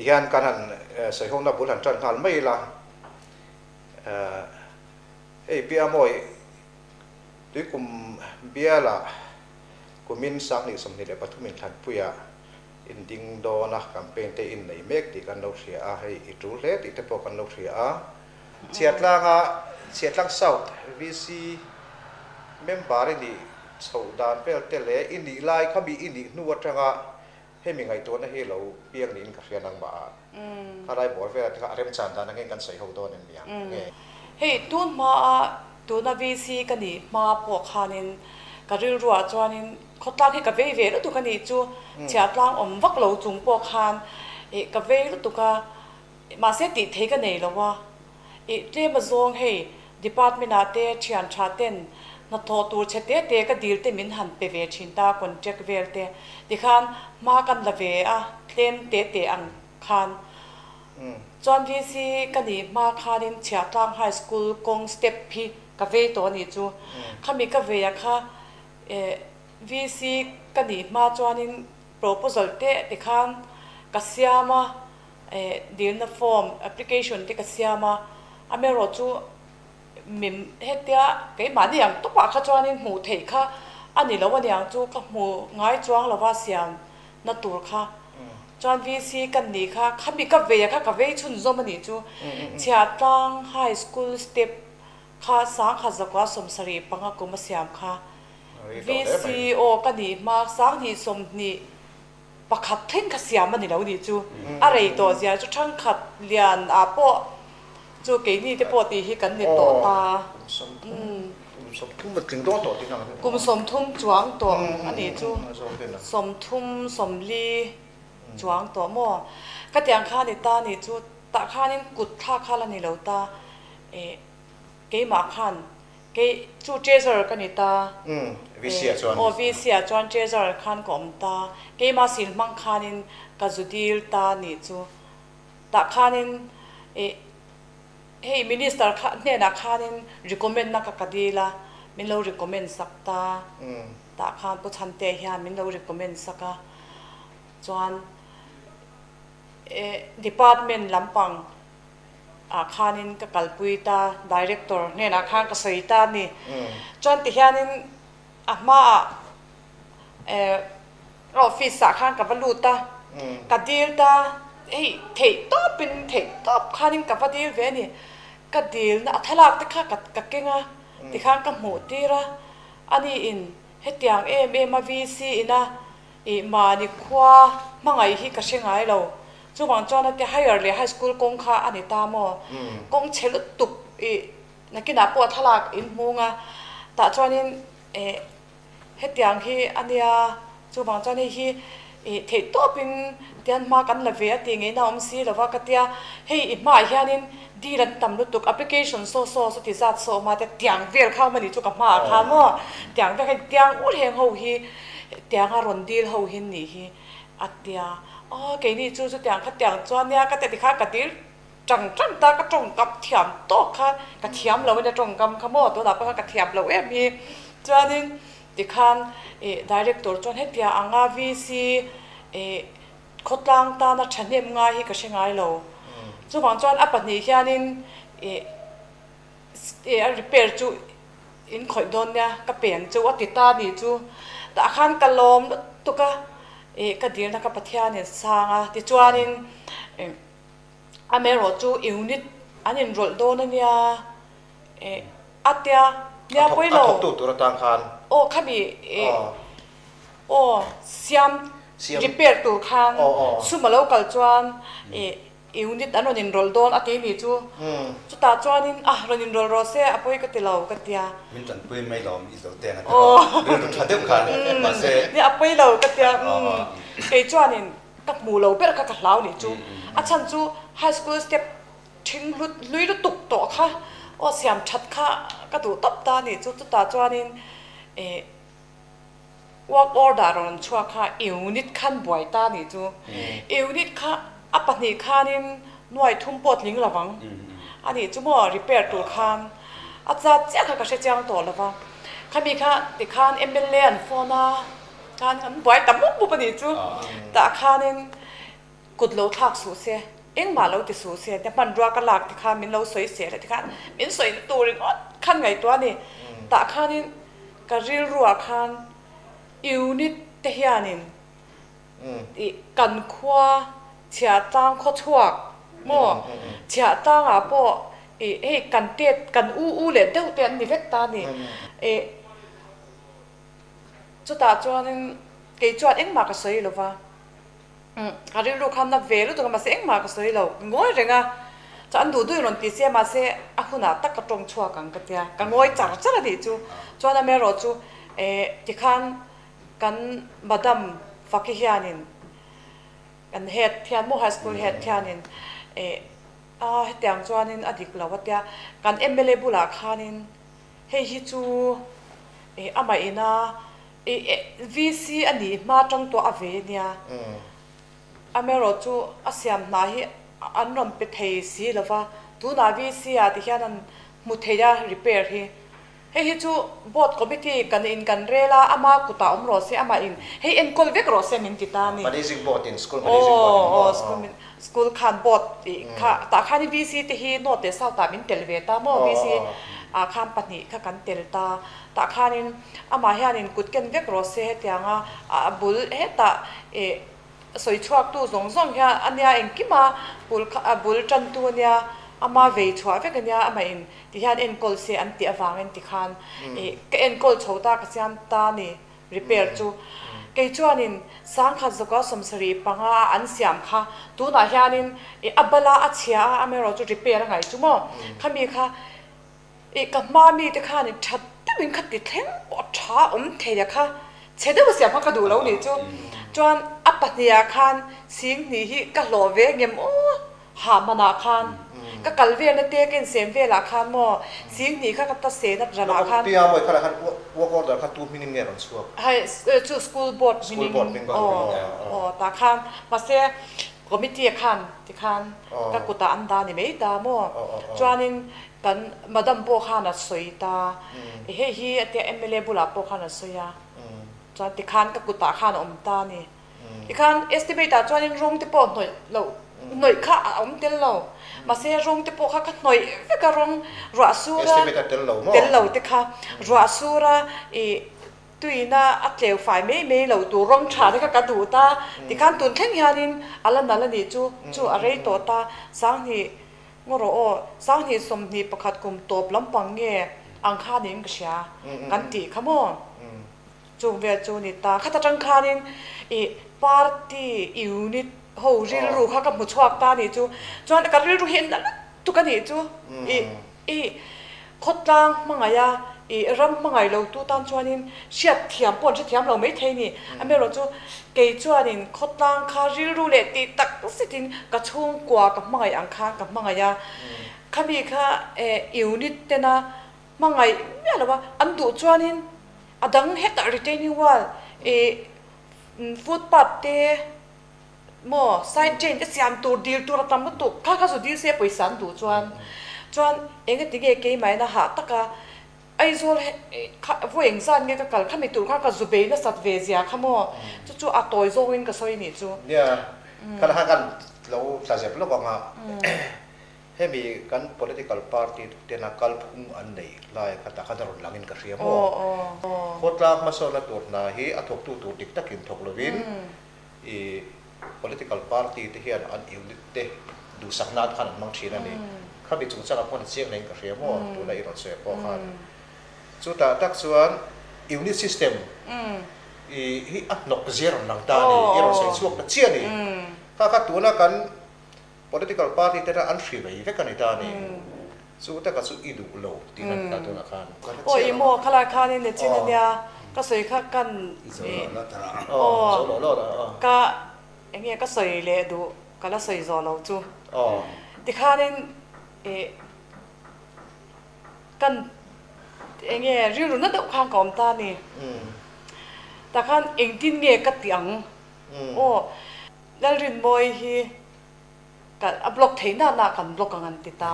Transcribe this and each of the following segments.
Tihian kan han sawihawkna bul han tan nghal mai ila. Hei Pia Mawi tuikum bialah kumin Sanghnih 23 inthlanpuiah in ding dawn a, campaign te in nei mek tih kan lo hria a, hei i tul hle tih te pawh kan lo hria a. Chhiatlanga Chhiatlang South VC member i nih chhoh dan vel te leh i nih lai kha mi i nih hnu atanga hemi ngaihtuahna hi lo piang niin ka hria nangmah ah. Khalai bawr vel atanga a remchan dan angin kan sawi ho dawn em niang nge? Hei tun hmaa tuna VC ka nih hma pawh khanin ka rilruah chuanin khawtlang hi ka vei ve lutuk a nih chu chhiahtlang awm vak lo chung pawh khan ih ka vei lutuk a. Mahse tih thei ka nei lo a, ih tlem azawng hei department ah te thian tha ten hnathawh tur chhe te te ka dil te min han pe ve thin ta contract vel te tikhan hma kan la ve a tlem te te ang khan chuan VC ka nih hma khanin Chhiahtlang High School kawng step hi ka vei tawh a nih chu khami ka vei a kha eh VC ka nih hma chuanin proposal te tikhan ka siam a. Dilna form, application te ka siam a, amaherawh chu mim hetia keimahni ang tawpah kha chuanin hmuh theih kha a ni lo aniang chu ka hmu ngai chuang lova siam na tur kha. Chuan VC ka nih kha, khami ka vei a kha ka vei chhunzawm a nih chu. Chhiahtlang High School step kha 10,175 kum a siam kha. VC aw ka nih hma 2020. Pakhat thleng kha siam a ni lo nih chu. A rei tawh zia chu thangkhat lian ah pawh chu keini te pawh tih hi kan ni tawh ta. Kum 30 chuang tawh a nih chu. 30, 40 chuang tawh maw? Ka tiang kha a ni ta nih chu. Tah khanin kut thlak kha la ni lo ta. Keimah khan Kei chu Treasurer ka ni ta. Umm, VC ah chuan. Aw, VC ah chuan Treasurer khan ka awm ta. Keimah sil hmang khanin ka zu dil ta nih chu. Tah khanin ih hei Minister kha hnenah khanin recommend na ka ka dil a, min lo recommend sak ta. Tah khan Pu Chhante hian min lo recommend sak a. Chuan eh department lampang ah khanin ka kalpui ta, director hnenah khan ka sawi ta a ni. Chuan tihianin a hmaah eh office ah khan ka va lut a, ka dil ta, hei theih tawpin theih tawp khanin ka va dil ve a ni. Ka dilna a thlalak te kha ka keng a, tikhan ka hmuh tir a, ani in hetiang em em a VC ina Ih mahni khua hmangaih hi ka hre ngai lo. Chuvang chuan a ti higher leh high school kawng kha a ni ta maw? Kawng chhe lutuk ih nakinah pawh thlalak in hmung a, tah chuanin eh hetiang hi a nia, chuvang chuan hei hi ih theih tawpin tian hma kan la ve a tih ngeina awm si lo va ka tia, hei i hmaah hianin deal an tam lutuk, application saw saw chuti zat saw awm a tia tiang vel kha awm a nih chu ka hmaah khan maw tiang vel kha tiang ur heng ho hi Tianga rawn dil ho hi nih hi a tia, aw keini chu chutiang kha tiang chuan nia ka ti tikha ka dil tang tang ta ka tawngkam thiam tawk kha ka thiam lo ania tawngkam kha maw tunah pawh khan ka thiam lo em hi chuanin tikhan ih director chuan hetia anga VC ih khawtlang tana thahnem ngai hi ka hre ngai lo chuvang chuan a pahnih hianin ih a repair chu In khawih dawn nia, ka pen chu a ti ta ni chu. Tah khan ka lawm lutuk a, ih ka dilna ka Pathianin sang a, tichuanin amaherawh chu unit an inrawlh dawn a nia, ih a tia, nia pawi lo. A thawktu tur atang khan. Aw khami ih aw siam repair tur khan sum a lo kal chuan ih Unit an rawn inrawlh dawn a ti mi chu chutah chuanin a rawn inrawlh rawh se a pawi ka ti lo ka tia. Min tanpui mai lo i zo teng a ti rawh rilru tha deuh khan mahse. Nia a pawi lo ka tia kei chuanin ka hmu lo ber kha ka hlau nih chu a chhan chu high school step thing hlut hlui lutuk tawh kha aw siam that kha ka duh tawp ta nih chu chutah chuanin ih Work order rawn chhuak kha unit khan buai ta nih chu. Unit kha a pahnih khanin nuai thum pawh tling lo vang a nih chu maw repair tur khan a zat chiah kha ka hre chiang tawh lo va. Khami kha tikhan mla an phone a khan an buai ta mup mup a nih chu. Tah khanin. Kut lo thlak suh se, engmah lo ti suh se, te hmanrua ka lak te khan min lo sawi sel a ti khan min sawi na tur ringawt khan ngaihtuah a ni. Tah khanin ka rilruah khan unit te hianin ih kan khua chhiahtlang khaw chhuak maw chhiahtlangah pawh ih hei kan tet kan u u leh deuh te an ni vek ta a ni. Ih chutah chuanin kei chuan engmah ka sawi lo va. Ka rilru khan na ve lutuk a mahse engmah ka sawi lo, ka ngawi reng a, chuan an duh duhin rawn ti sia mahse a hunah tak ka tawng chhuak ang ka tia, ka ngawi char char a nih chu. Chuan amaherawh chu eh tikhan kan madam Faki hianin kan head hian maw high school head hianin eh a hetiang chuanin a dik lo a tia, kan mla bulah khanin hei hi chu eh amah ina VC a nih hma tang tawh a ve nia. Amaherawh chu a siam hna hi an rawn pe thei si lo va, tunah VC ah ti hian an hmu thei a repair hi. Hei hi chu board committee kan in kan rel a, ama kutah awm rawh se, amah in hei enkawl vek rawh se min ti ta a ni. Managing board in, school managing board in maw? Aw, school school khan board tih kha tah khan VC te hi north leh south ah min tel ve ta maw VC ah khan pahnih kha kan tel ta. Tah khanin amah hianin kut ken vek rawh se hetianga a bul hetah ih sawi chhuaktu zawng zawng hian a nia engkima bul kha a bul tantu a nia ama vei chhuah vek a nia amahin ti hian enkawl se an tih avangin ti khan ih ka enkawl chho ta ka siam ta a ni repair chu. Kei chuanin sangkhat zawka 75 a an siam kha tunah hianin ih a bala a chhia a amaherawh chu repair a ngaih chu maw khami kha Ih ka hma mi te khan in that deuhin kha ti thleng pawh a tha awm thei a kha, chhe deuh a siam kha ka duh lo nih chu. Chuan a pahnih ah khan sing hnih hi ka hlawh ve ngem aw ha hman ah khan ka kal vel na te ka insem vel ah khan maw sing hnih kha ka ta sen a ran ah khan. Pi a mawi kha lah khan work order kha tu hmingin nge rawn chhuak? Hei chu school board hmingin aw aw tah khan mahse committee ah khan tikhan ka kutah an dah ni mai ta maw chuanin Kan madam pawh khan a sawi ta, hei hi a tia mla bulah pawh khan a sawi a, chuan tikhan ka kutah khan a awm ta a ni. Tikhan estimate ah chuanin rawng te pawh hnawih loh, hnawih kha a awm tel lo, mahse rawng te pawh kha ka hnawih vek a rawng ruah sur a, tel lo te kha ruah sur a ih tuina a tleu fai mai mai lo tur rawng tha te kha ka duh ta, tikhan tun thleng hianin a la nal a nih chu, chu a rei tawh ta, sanghnih Ngaw rawh aw, 2021 kum tawp lampang nge ang kha niin ka hria kan tih kha maw? Chung vel chu ni ta. Khat atang khanin ih party unit ho rilru kha ka hmu chhuak ta nih chu. Chuan ka rilru hi na lutuk a nih chu. Ih ih khawtlang hmangaih a ih ram hmangaih lo tu tan chuanin hriat thiam pawh an hrethiam lo maithei ni. Amaherawh chu Kei chuanin khawtlang kha rilru leh tih tak zetin ka chhungkua ka hmangaih ang khan ka hmangaih a, khami kha unit tena hmangaih miah lo a, an duh chuanin a dang hetah retaining wall ih footpath te maw side drain te siam tur dil tur a tam lutuk kha kha zu dil se pawisa an duh chuan chuan engatinge keimah ina hah taka Aizawl kha vawi engzat nge ka kal khami tur kha ka zu bei nasat ve zia kha maw chu chu a tawi zawngin ka sawi nih chu. Nia, kha khan kan lo tla zep lawk ang a, hemi kan political party tena kalphung an nei lai kha tah khan a rawn langin ka hria maw. Khawtlang hmasawnna tur hna hi a thawktu tur dik takin thawk lovin i Political party te hian an unit te duhsak nan khan an hmang thin a ni. Khami chungchangah pawh ni chiang hleng ka hria maw tuna i rawn sawi pawh khan. Chutah tak chuan unit system i hi a hnawk zia rawn lang ta a ni, i rawn sawi chhuak ta chiah a ni. Kha kha tuna kan political party te kha an hri mai vek a ni ta a ni. Chu taka chu i duh lo tih na ni ta tunah khan. Aw i maw khalai khanin ni chin ania ka sawi kha kan aw ka enge ka sawi leh duh ka la sawi zawh lo chu tikhanin ih kan enge rilru na deuh khan ka awm ta a ni takhan engtin nge ka tih ang aw Lalrinmawii hi. A block thei na na kan block ang an ti ta.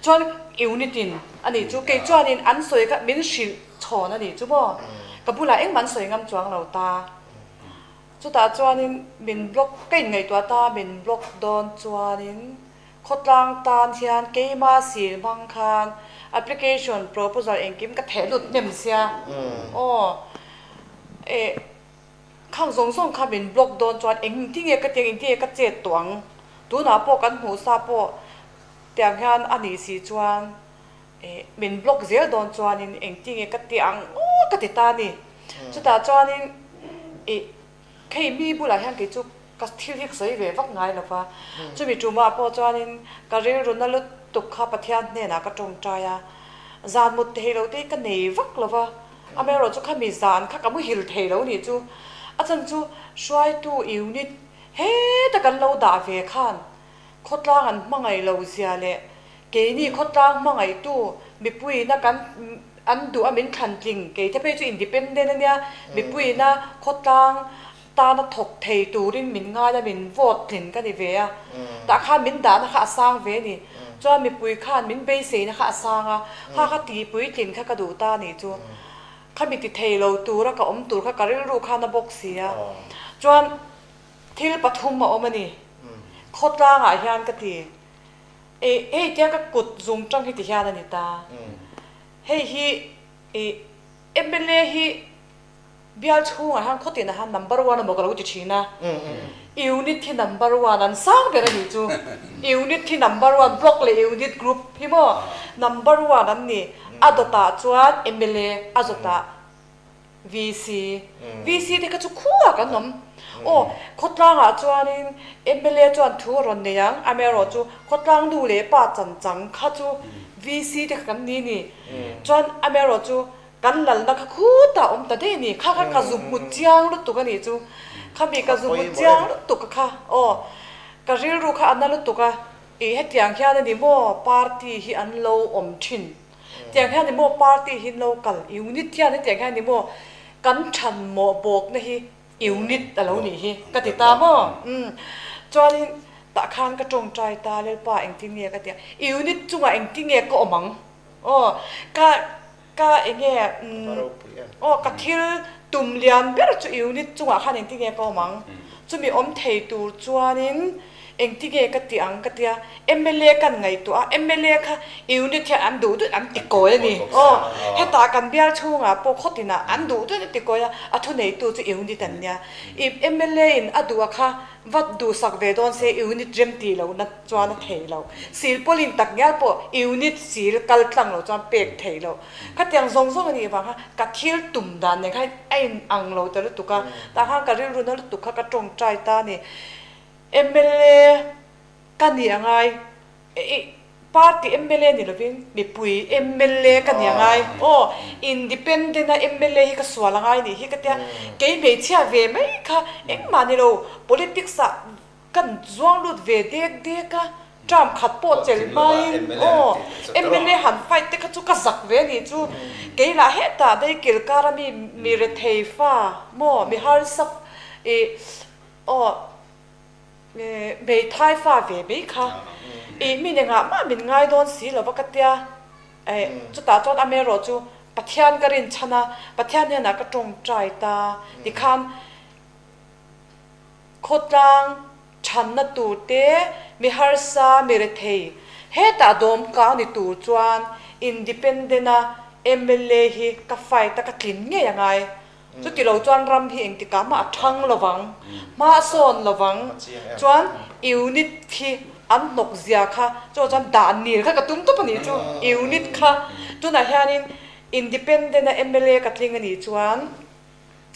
Chuan unit in a nih chu kei chuanin an sawi kha min hrilh chhawn a nih chu maw. Ka bulah engmah an sawi ngam chuang lo ta. Chutah chuanin min block, ka inngaihtuah ta min block dawn chuanin khawtlang tan hian keima sil hmang khan application proposal engkim ka theh lut hnem sia aw eh khang zawng zawng kha min block dawn chuan engtinge ka tiang engtinge ka chet tawh ang tunah pawh kan hmuh sa pawh tiang hian a nih si chuan eh min block zel dawn chuanin engtinge ka ti ang aw ka ti ta a ni. Chutah chuanin ih khei mi bulah hian kei chu ka thil hi ka sawi ve vak ngai lo va, chumi tumah pawh chuanin ka rilru na lutuk kha Pathian hnenah ka tawngtai a, zan mut thei lo te hi ka nei vak lo va, amaherawhchu khami zan kha ka muhil thei lo nih chu, a chan chu hruaitu unit heta kan lo dah ve khan khawtlang an hmangaih lo zia leh keini khawtlang hmangaihtu mipuiina kan an duh a min thlan tling kei te phei chu independent a nia mipuiina khawtlang tana thawk thei turin min ngai a min vote tlin ka ni ve a tah khan min dahna kha a sang ve a ni chuan mipui khan min beiseina kha a sang a kha kha tihpui tlin kha ka duh ta a nih chu khami ti thei lo tura ka awm tur kha ka rilru khan a bawk si a chuan Thil pathum a awm a ni. Khawtlangah hian ka ti. Ih, hei tia ka kut zung tang hi ti hian a ni ta. Hei hi ih mla hi bial chhungah hian khawtinah hian number one emaw ka lo ti thin a. Unit hi number one an sang ber a nih chu. Unit hi number one, block leh unit group hi maw number one an ni. A dawtah chuan mla, a zawtah VC, VC te kha chu khuak an awm. Aw, khawtlangah chuanin mla chuan thu a rawn nei ang, amaherawhchu khawtlang nu leh pa chan chang kha chu VC te kha kan ni ni. Chuan amaherawhchu kan lalna kha khutah awm ta daih a ni. Kha kha ka zu hmu chiang lutuk a nih chu. Khami ka zu hmu chiang lutuk a kha. Aw, ka rilru kha a na lutuk a, ih hetiang hian a ni maw party hi an lo awm thin. Tiang hian ni maw party hi lo kal unit hian hetiang hian ni maw kan than mawh bawkna hi unit a lo nih hi ka ti ta maw umm chuanin tah khan ka tawngtai ta Lalpa engtin nge ka ti a unit chungah engtin nge ka awm ang aw ka ka enge umm aw ka thil tum lian ber chu unit chungah khan engtin nge ka awm ang chumi awm thei tur chuanin Engtinge ka ti ang ka tia, mla kan ngaihtuah a, mla kha unit hian an duh duh an ti kawi a ni. Aw, hetah kan bial chhungah pawh khawtinah an duh duh an ti kawi a, a thuneitu chu unit an nia. I mla in a duh a kha va duhsak ve dawn se unit rem tih lohna chuan a thei lo. Silpawlin tak ngial pawh unit sil kal tlang lo chuan pek thei lo. Khatiang zawng zawng a nih vang kha ka thil tum dan nen khan a in ang lo ta lutuk a, tah khan ka rilru na lutuk kha ka tawngtai ta a ni. Mla ka ni angai i party mla ni lovin mipui mla ka ni angai aw independent a mla hi ka sual angai nih hi ka tia kei hmeichhia ve mai kha engmah ni lo politics ah kan zuang lut ve dek dek a term khat pawh chelh hmain aw mla han fight te kha chu ka zak ve anih chu kei lah hetah dei kilkar a mi mi rethei fa maw mi harsa i Aw, hmeithai fa ve mai kha. Ih, mi nengah mah min ngai dawn si lo va ka tia. Eh, chutah chuan amaherawh chu Pathian ka rin chhan a, Pathian hnenah ka tawngtai ta. Tikhan khawtlang chhanna tur te, mi harsa, mi rethei, hetah dawm kang ni tur chuan independent a mla hi ka fight a, ka tlin ngei a ngai. Chuti lo chuan ram hi engtikah mah a thang lovang, hma a sawn lovang. Chuan unit khi an hnawk zia kha chu chuan dah nil kha ka tum tawp a nih chu unit kha. Tunah hianin independent a mla ka tling a nih chuan.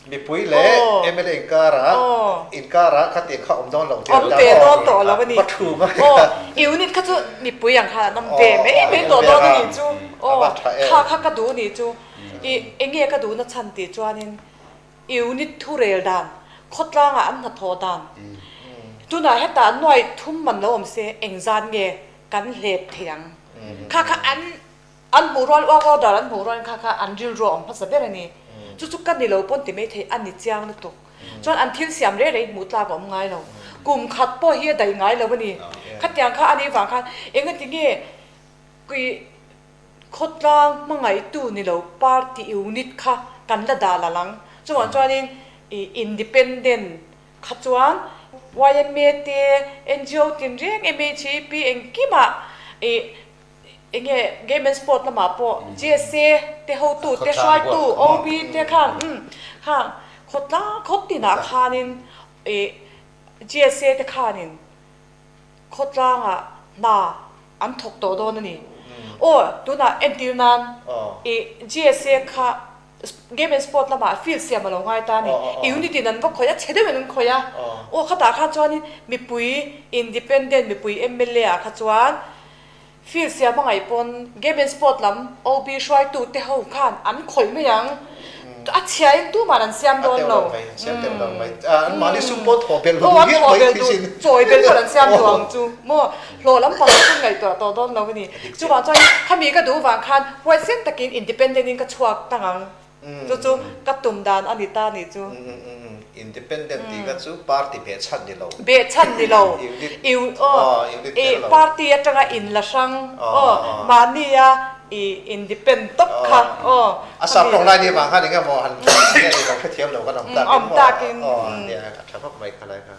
Mipui leh mla inkarah inkarah kha tih kha awm dawn lo tih awm ve dawn tawh lo a ni. Aw unit kha chu mipui ang khan an awm ve mai mai tawh dawn a nih chu. Aw kha kha ka duh a nih chu. I enge ka duhna chhan tih chuanin unit thurel dan, khawtlangah an hnathawh dan, tunah hetah nuai thum man lo awm se engzat nge kan hlep thei ang? Kha kha an an hmuh rual uak order an hmuh rualin kha kha an rilru a awm hmasa ber a ni. Chu chu ka ni lo pawn ti mai thei a ni chiang lutuk. Chuan an thil siam reh reh hmuh tlak a awm ngai lo. Kum khat pawh hi a daih ngai lo a ni. Khatiang kha a nih vang khan engati nge kui Khawtlang hmangaihtu ni lo party unit kha kan la dah la lang. Chuvang chuanin i independent. Kha chuan yma te, ngo tinreng MHEP engkimah ih enge game and sport lamah pawh GSA te hotu te hruaitu OB te khan umm khang khawtlang khaw tinah khanin ih GSA te khanin khawtlangah hna an thawk tawh dawn a ni. Aw tunah entir nan ih GSA kha Game and sport lamah field siam a lo ngai ta a ni. Unit in an va khawih a, chhe deuhin an khawih a. Aw khatah khan chuanin mipui independent mipui mla ah kha chuan field siam a ngaih pawn game and sport lam OB hruaitu te ho khan an khawih mai ang. A chhia in tuman an siam dawn lo. Aw an thawh belh duh, chawi belh pawn an siam duh ang chu maw. Hlawh lampang chu ka ngaihtuah tawh dawn lo a ni. Chuvang chuan khami ka duh vang khan huaisen takin independent in ka chhuak tang ang. Chu chu ka tum dan a ni ta nih chu. Independent tih kha chu party behchhan ni lo. Behchhan ni lo. Aw party atanga in la hrang aw mahnia i independ tawp kha aw. A sap tawng lai ni vang khan eng emaw han nge ni lo hrethiam lo kan awm takin maw. Awm takin. Aw nia a tha khawp mai kha lai kha.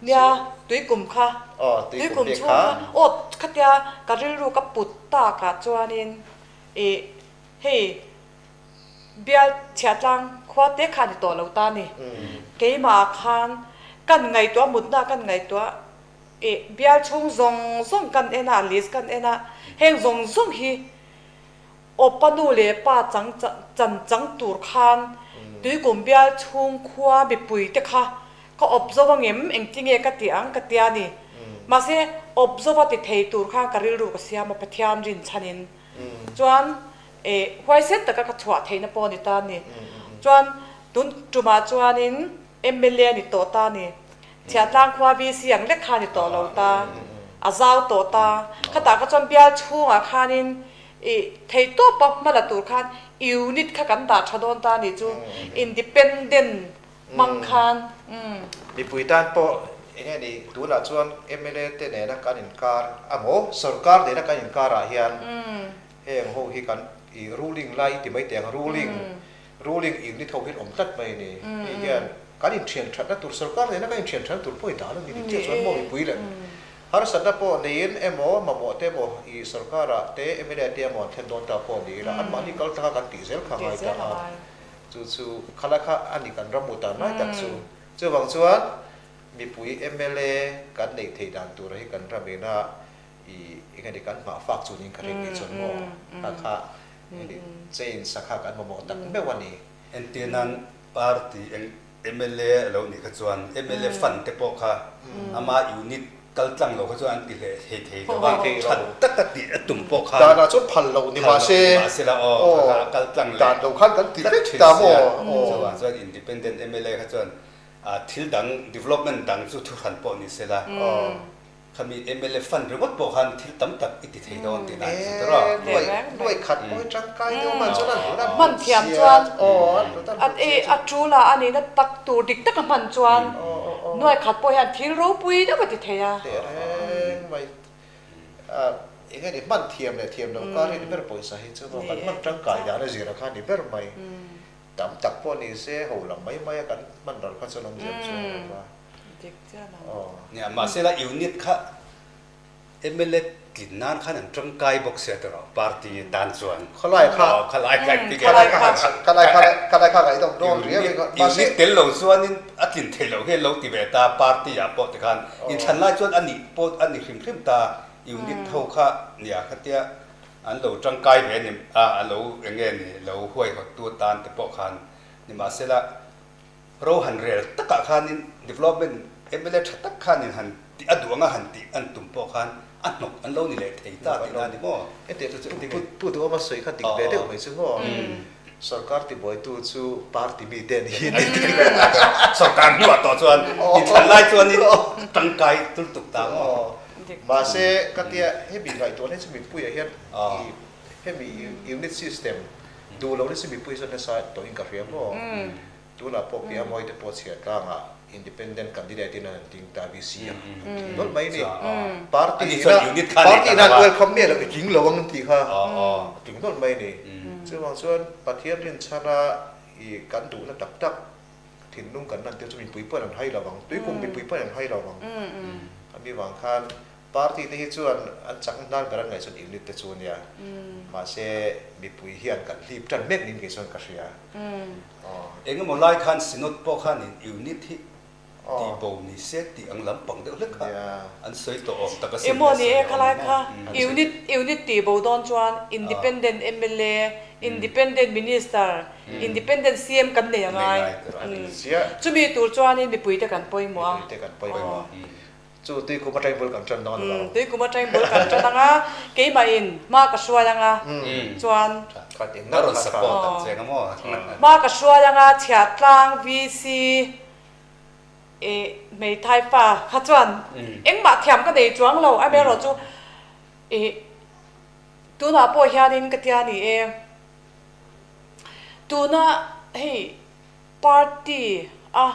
Nia, tuikum kha. Aw, tuikum bik kha. Aw, khatia ka rilru ka put takah chuanin ih hei bial chhiahtlang khua te kha a ni tawh lo ta a ni. Keimah khan kan ngaihtuah mutna kan ngaihtuah ih bial chhung zawng zawng kan en a, list kan en a, heng zawng zawng hi Awpa nu leh pa chang chan chang tur khan tuikum bial chhung khua mipui te kha ka awp zo angem engtinge ka ti ang ka tia ni. Mahse awp zova ti thei tur khan ka rilru ka siam a Pathian rin chhanin chuan eh huaisen taka ka chhuah theihna pawh a ni ta ni. Chuan tun tumah chuanin mla a ni tawh ta ni. Chhiahtlang khua VC ang lek kha a ni tawh lo ta. A zau tawh ta. Khatah kha chuan bial chhungah khanin I theihtawpa hma la tur khan unit kha kan dah tha dawn ta nih chu independent hmang khan. Mipui tan pawh eng nge ni tunah chuan mla te nena kan inkar amaw sorkar nena kan inkar ah hian heng ho hi kan i ruling lai i ti mai teh ang ruling ruling unit ho hi an awm tlat mai a ni hei hian kan inthian thatna tur sorkar nena kan inthian thatna tur pawh i dah lo ni chiah chuan maw mipui leh Harsatna pawh neiin emaw, mamawh te emaw i sorkarah te, mla te emaw an thlen dawn ta pawh ni ila, anmahni kal tanga kan tih zel kha ngai ta a, chu chu khalai kha a ni kan ram u tan lai tak chu. Chuvang chuan mipui mla kan neih theih dan tura hi kan ram ina i eng emaw kan hmah fak chu niin ka ring tih chuan maw kha kha eng emaw change a kha kan mamawh tak meuh a ni. Entir nan party eng Mla a lo nih kha chuan mla fund te pawh kha ama unit kal tlang lo kha chuan an ti hleh thei thei lo a, that tak a tih a tum pawh khan Dan ah chuan phal loh ni mah se phal loh ni mah se la aw kha kha a kal tlang leh dan lo khan kan ti vek ta maw aw chuvang chuan independent mla kha chuan thil dang development dang chu thuhran pawh ni se la Khami mla fund ringawt pawh khan thil tam tak i ti thei dawn tih nan chu tawrh a. Nuai nuai khat pawh hi tangkai deuh hman chuan an hlut a hman thiam chuan a tul a a nihna tak tur dik taka hman chuan nuai khat pawh hian thil ropui deuh a ti thei a. Teh reng mai eng nge ni hman thiam leh thiam loh kar hi ni ber pawisa hi chu maw kan hman tangkai dan a zir a kha ni ber mai tam tak pawh ni se ho lam mai mai a kan hman ral kha chuan awmzia chu a awm a. Dik chiah lo. Nia, mahse la unit kha mla tlin nan khan an tangkai bawk sia tawrh party tan chuan. Khalai kha. Aw khalai kha ti khalai kha khalai kha khalai kha ngaihdawm dawn riau in mahse unit tel lo chuanin a tlin theih loh hian lo ti ve ta party ah pawh tikhan inthlan lai chuan a nih pawh a ni hrim hrim ta unit ho kha nia khatia an lo tangkai ve a ni a a lo eng nge ni lo huaihawt tu atan te pawh khan nimahsela Ro han rel takah khanin development mla tha tak khanin han tih a duh anga han tih an tum pawh khan a hnawk an lo ni leh thei ta tihna a ni maw? Hetiang chu chu Pu Duhawma sawi kha dik ve deuh mai chu maw? Sorkar tibuaitu chu party mite a ni hi tih dik ve deuh chu. Sorkar hnuah tawh chuan inthlan lai chuanin tangkai tul tuk ta maw? Mahse ka tia hemi ngaihtuahna hi chu mipuiah hian hemi unit system duh lohna chu mipui chuan nasa tawhin ka hria maw? Tunah pawh Pi Amawi te pawh chhiar tlangah Independent candidate in an ding ta VC a an tling nawlh mai ni. Party ina party ina an welcome miah loh i tling lo ang tih kha a tling nawlh mai ni. Chuvang chuan Pathian rinchhana i kan duhna tak tak thinlung kan lantir chu mipui pawhin an hai lo ang, tuikum mipui pawhin an hai lo ang. Ami vang khan party te hi chuan an chak hnan ber an ngaih chuan unit te chu a nia. Mahse mipui hian kan hlip tan mek niin kei chuan ka hria. Engemaw lai khan Synod pawh khanin unit hi tih bo ni se tih ang lampang deuh hlek kha an sawi tawh awm tak a sin Emaw ni e khalai kha unit unit tih bo dawn chuan independent mla, independent minister, independent CM kan nei a ngai. Chumi tur chuanin mipuite kan pawimawh a. Mipuite kan pawimawh. Chu tuikum atangin bul kan tan dawn lo. Tuikum atangin bul kan tan ang a, keimahin hma ka hruai ang a, chuan. Khat eng nalh kha support ang che ang maw? Hma ka hruai ang a, Chhiahtlang VC i hmeithai pa kha chuan engmah thiam ka nei chuang lo, amaherawhchu i tunah pawh hianin ka tia ni e, tuna hei party a.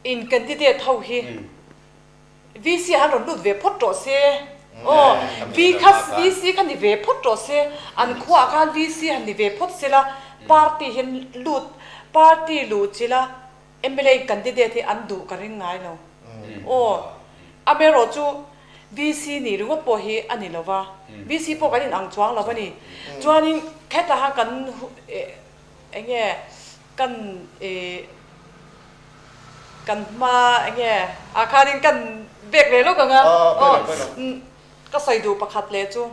In candidate ho hi VC ah han rawn lut ve phawt rawh se aw, V kha VC kha ni ve phawt rawh se, an khuaah khan VC han ni ve phawt se la, party hian lut party luh chila mla in candidate hi an duh ka ring ngai lo aw, amaherawh chu VC nih ringawt pawh hi a ni lo va, VC pawh kan inang chuang lo a ni, chuanin hetah khan kan eng nge Kan i kan hma eng nge ah khanin kan bek ve lawk ang a, aw ka sawi duh pakhat leh chu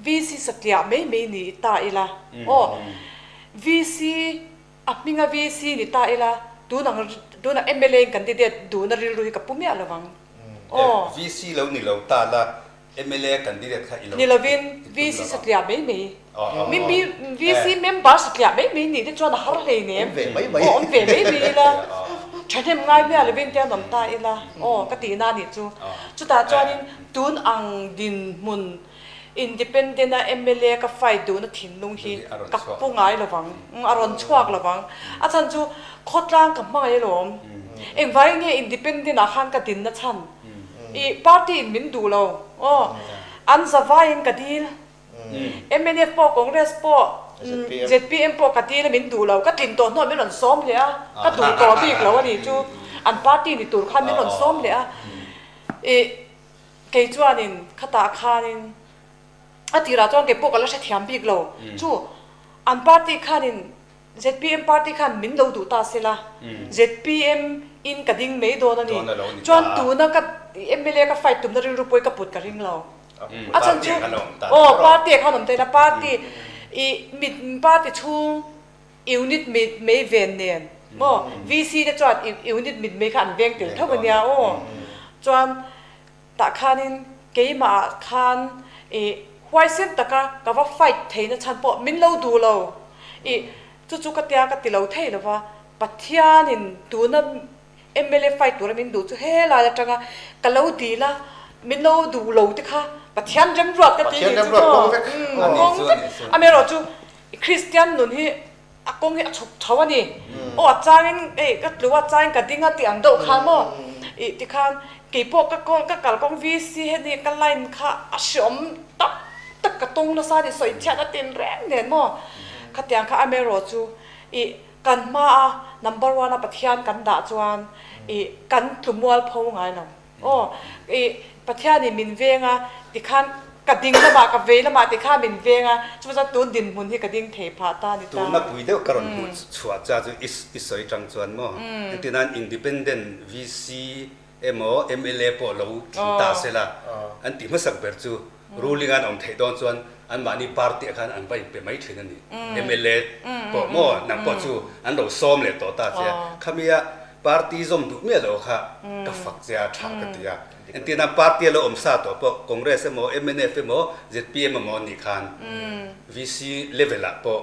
VC satliah mai mai ni ta ila aw VC a hminga VC ni ta ila tun ang tun ang mla in candidate duhna rilru hi ka pu miah lo vang aw. VC lo ni lo ta la Mla candidate kha i lo Ni lovin VC satliah mai mai. Mi mi VC member satliah mai mai nih te chuan a har hlei nem. Awm ve mai mai. Aw awm ve mai mai ila. Thahnem ngai miah lovin te an awm ta ila. Aw ka tihna a nih chu. Chutah chuanin tun ang dinhmun independent a mla ka fight duhna thinlung hi ka pu ngai lovang. A rawn chhuak lovang. A chhan chu khawtlang ka hmangaih alawm. Engvangin nge independent ah khan ka dinna chhan? I party in min duh lo aw. An zavai in ka dil. Mnf pawh Congress pawh ZPM pawh ka dil a min duh lo. Ka tlin tawh hnuah min rawn sawm leh a. Ka duh tawh bik lo a nih chu. An party ni tur khan min rawn sawm leh a. I kei chuanin khatah khanin a tirah chuan kei pawh ka la hrethiam bik lo. Chu an party khanin Zpm party khan min lo duh ta sela, zpm in ka ding mai dawn a ni. Chuan tuna ka mla ka fight tumna rilru pawh hi ka put ka ring lo. A chhan chu aw party ah khan awm ta ila, party i mit party chhung unit mit mei ven nen maw VC te chuan unit mit mei kha an veng tel tho a nia aw. Chuan Tah khanin keimah ah khan i huaisen taka ka va fight theihna chhan pawh min lo duh lo. I chu chu ka tia ka ti lo thei lo va, Pathianin tuna mla fight tura min duh chu helai atanga ka lo dil a, min lo duh lo te kha Pathian remruat ka ti nih chu maw? Kawng vek. Amaherawhchu Kristian nun hi A kawng hi a chhuk tho a ni. Aw a changin hei ka tlu a changin ka ding a tih ang deuh khan maw ih tikhan keipawh ka kawl ka kalkawng VC heni ka line kha a hreawm tak tak ka tawng nasa a ni sawi chhiat a tin reng nen maw khatiang kha amaherawh chu ih kan hma a number one a Pathian kan dah chuan ih kan tlu mual pho ngai lo. Aw, i Pathianin min veng a, tikhan ka ding lamah ka vei lamah tikhan min veng a, chuvang chuan tun dinhmun hi ka ding thei phah ta a ni ta. Tuna pui deuh ka rawn hmuh chhuah cha chu i sawi tang chuan maw, engtin nan Independent VC emaw mla pawh lo tling ta se la, an tih hmasak ber chu ruling an awm theih dawn chuan anmahni party ah khan an va inpe mai thin a ni. Mla pawh maw nang pawh chu an lo sawm leh tawh ta che a, khamia Party zawm duh miah lo kha ka fak che a tha ka ti a. Engtin a party a lo awm sa tawh pawh Congress emaw mnf emaw zpm emaw an nih khan VC level ah pawh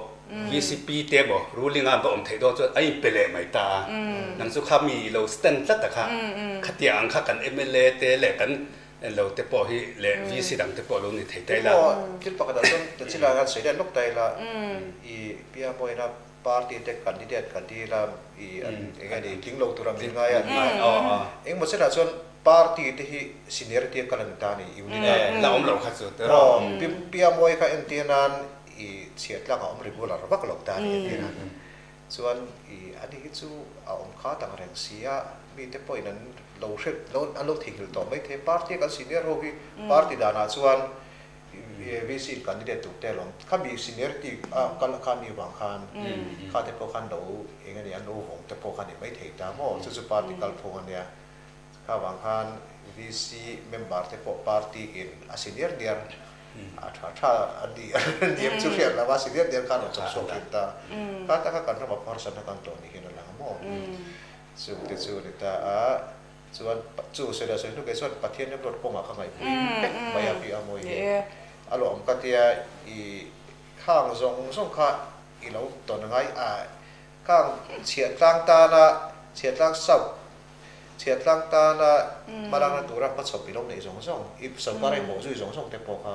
VCP te emaw ruling ah an va awm theih dawn chuan a inpe leh mai ta a. Nang chu kha mi i lo stand tlat a kha khatiang ang kha kan mla te leh kan lo te pawh hi leh VC dang te pawh lo ni thei ta ila. Thil pakhat ah chuan ta chilai khan sawi leh lawk ta ila i Piamoina Party te candidate ka dil a, i an eng nge ni tling lo tur a min ngai a ni a. Engmaw chenah chuan party te hi seniority a kal a ni ta a ni, unit a. La awm lo kha chu tiraw. Aw, Pi Piamuai kha entir nan i chhiat tlak a awm regular vak lo ta a ni entir nan. Chuan i ani hi chu a awm kha dang reng si a, mite pawhin an lo hre lo an lo theihnghilh tawh maithei. Party a kan senior ho hi party danah chuan VC in candidate tur te alawm. Khami seniority a kal kha mi vang khan kha te pawh khan lo eng ania an lo vawng te pawh kha ni maithei ta maw? Chu chu party kalphung ania. Kha vang khan VC member te pawh party in a si diar diar a tha tha a ni niam chu hriat lo a si diar diar khan rawn chawp chhuak thin ta. Kha taka kan rama harsatna kan tawh ni hian a lang maw? Chung te chu a ni ta a, chuan chu sawi leh sawi hnu kei chuan Pathian remruat kawngah ka ngaihpui vek mai a pi a mawi hi a lawm ka tia i khang zawng zawng kha i lo tawn ngai a khang chhiahtlang tana chhiahtlang south Chhiahtlang tana hmalakna tura hmachhawp i lo neih zawng zawng, i sawrkar i hawh zui zawng zawng te pawh kha,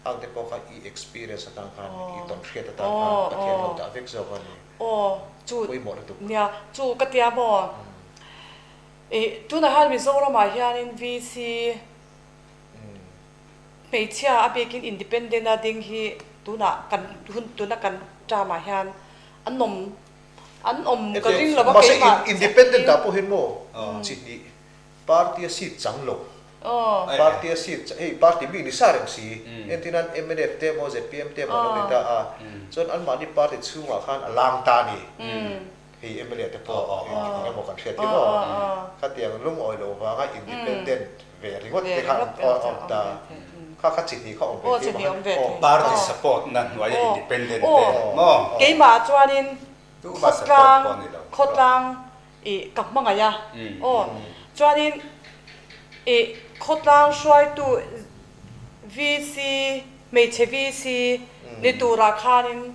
ang te pawh kha i experience atan khan, i tawnhriat atan khan Pathian lo dah vek zawk a ni. Aw, chu Pawimawh lutuk. Nia, chu ka tia maw? Ih, tunah hian Mizoramah hianin VC hmeichhia a bikin independent a ding hi tunah kan hun tuna kan term ah hian an awm An awm ka ring lo a Mahse keimah independent ah pawh hian maw chi hnih party a seat chang lo party a seat hei party mi ni sa reng si entirnan mnf te emaw zpm te emaw an lo ni ta a chuan anmahni party chhungah khan a lang ta a ni hei mla te pawh eng emaw kan hriat hi maw khatiang lungawi loh vanga independent ve ringawt te kha an awm ta kha kha chi hnih kha awm ve thei maw han Party support na hnuaia independent te maw? Keimah chuanin khawtlang khawtlang ih ka hmangaih a aw chuanin ih khawtlang hruaitu VC hmeichhe VC ni turah khanin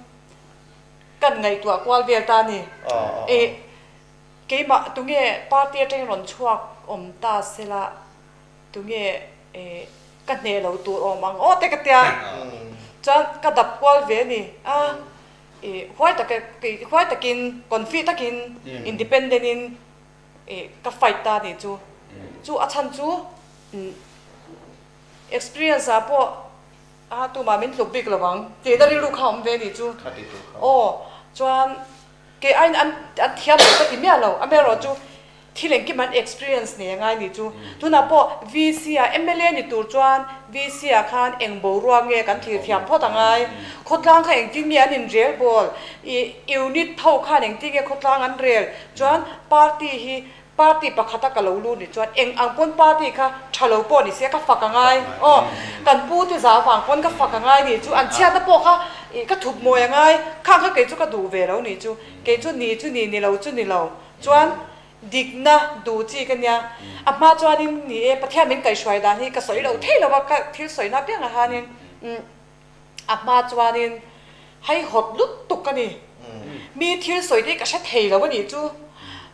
kan ngaihtuah kual vel ta a ni ih Keimah tunge party atangin rawn chhuak awm ta sela tunge ka hneh lo tur awm ang aw te ka tia chuan ka dap kual ve a ni a ih huai tak huai takin confi takin independent in ih ka fight ta a nih chu chu a chhan chu experience ah pawh a tumah min tluk bik lo ang tihna rilru kha awm ve a nih chu aw chuan. Kei aiin an an thiam lo ka ti miah lo, amaherawhchu thil engkim an experience nei angai ni chu. Tunah pawh VC ah mla ni tur chuan VC ah khan eng boruak nge kan thlir thiam phawt angai, khawtlang kha engtin nge an inrel bawl, ih unit tho khan engtin nge khawtlang an rel chuan party hi Party pakhata ka lo lu ni chuan eng ang pawn party kha tha lo pawh ni se ka fak a ngai aw, kan pu te za vang pawn ka fak a ngai ni chu an chhiatna pawh kha ih ka thup mawi a ngai, khang kha kei chu ka duh ve lo ni chu, kei chu ni chu ni ni lo chu ni lo chuan dikna duh chi ka nia, a hma chuanin ni e Pathian min kaihhruai dan hi ka sawi lo thei lo a ka thil sawina piangah hianin umm. A hma chuanin hei hawt lutuk ka ni. Mi thil sawi te hi ka hre thei lo a nih chu.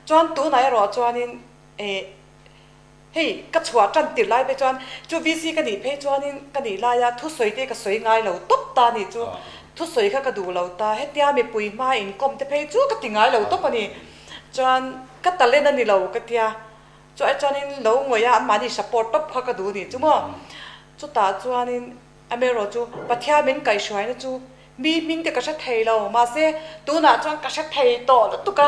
Chuan tunah erawh chuanin eh hei ka chhuah tan tirh lai phei chuan chu VC ka nih phei chuanin ka nih laia thusawi te hi ka sawi ngai lo tawp ta a nih chu. Thusawi kha ka duh lo ta. Hetia mipui hma inkawm te phei chu ka ti ngai lo tawp a ni. Chuan ka talent a ni lo ka tia. Chu ai chuanin lo ngawih a anmahni support tawp kha ka duh a nih chu maw. Chutah chuanin. Amaherawh chu Pathian min kaihhruaina chu mi hming te ka hre thei lo, mahse tunah chuan ka hre thei tawh lutuk a,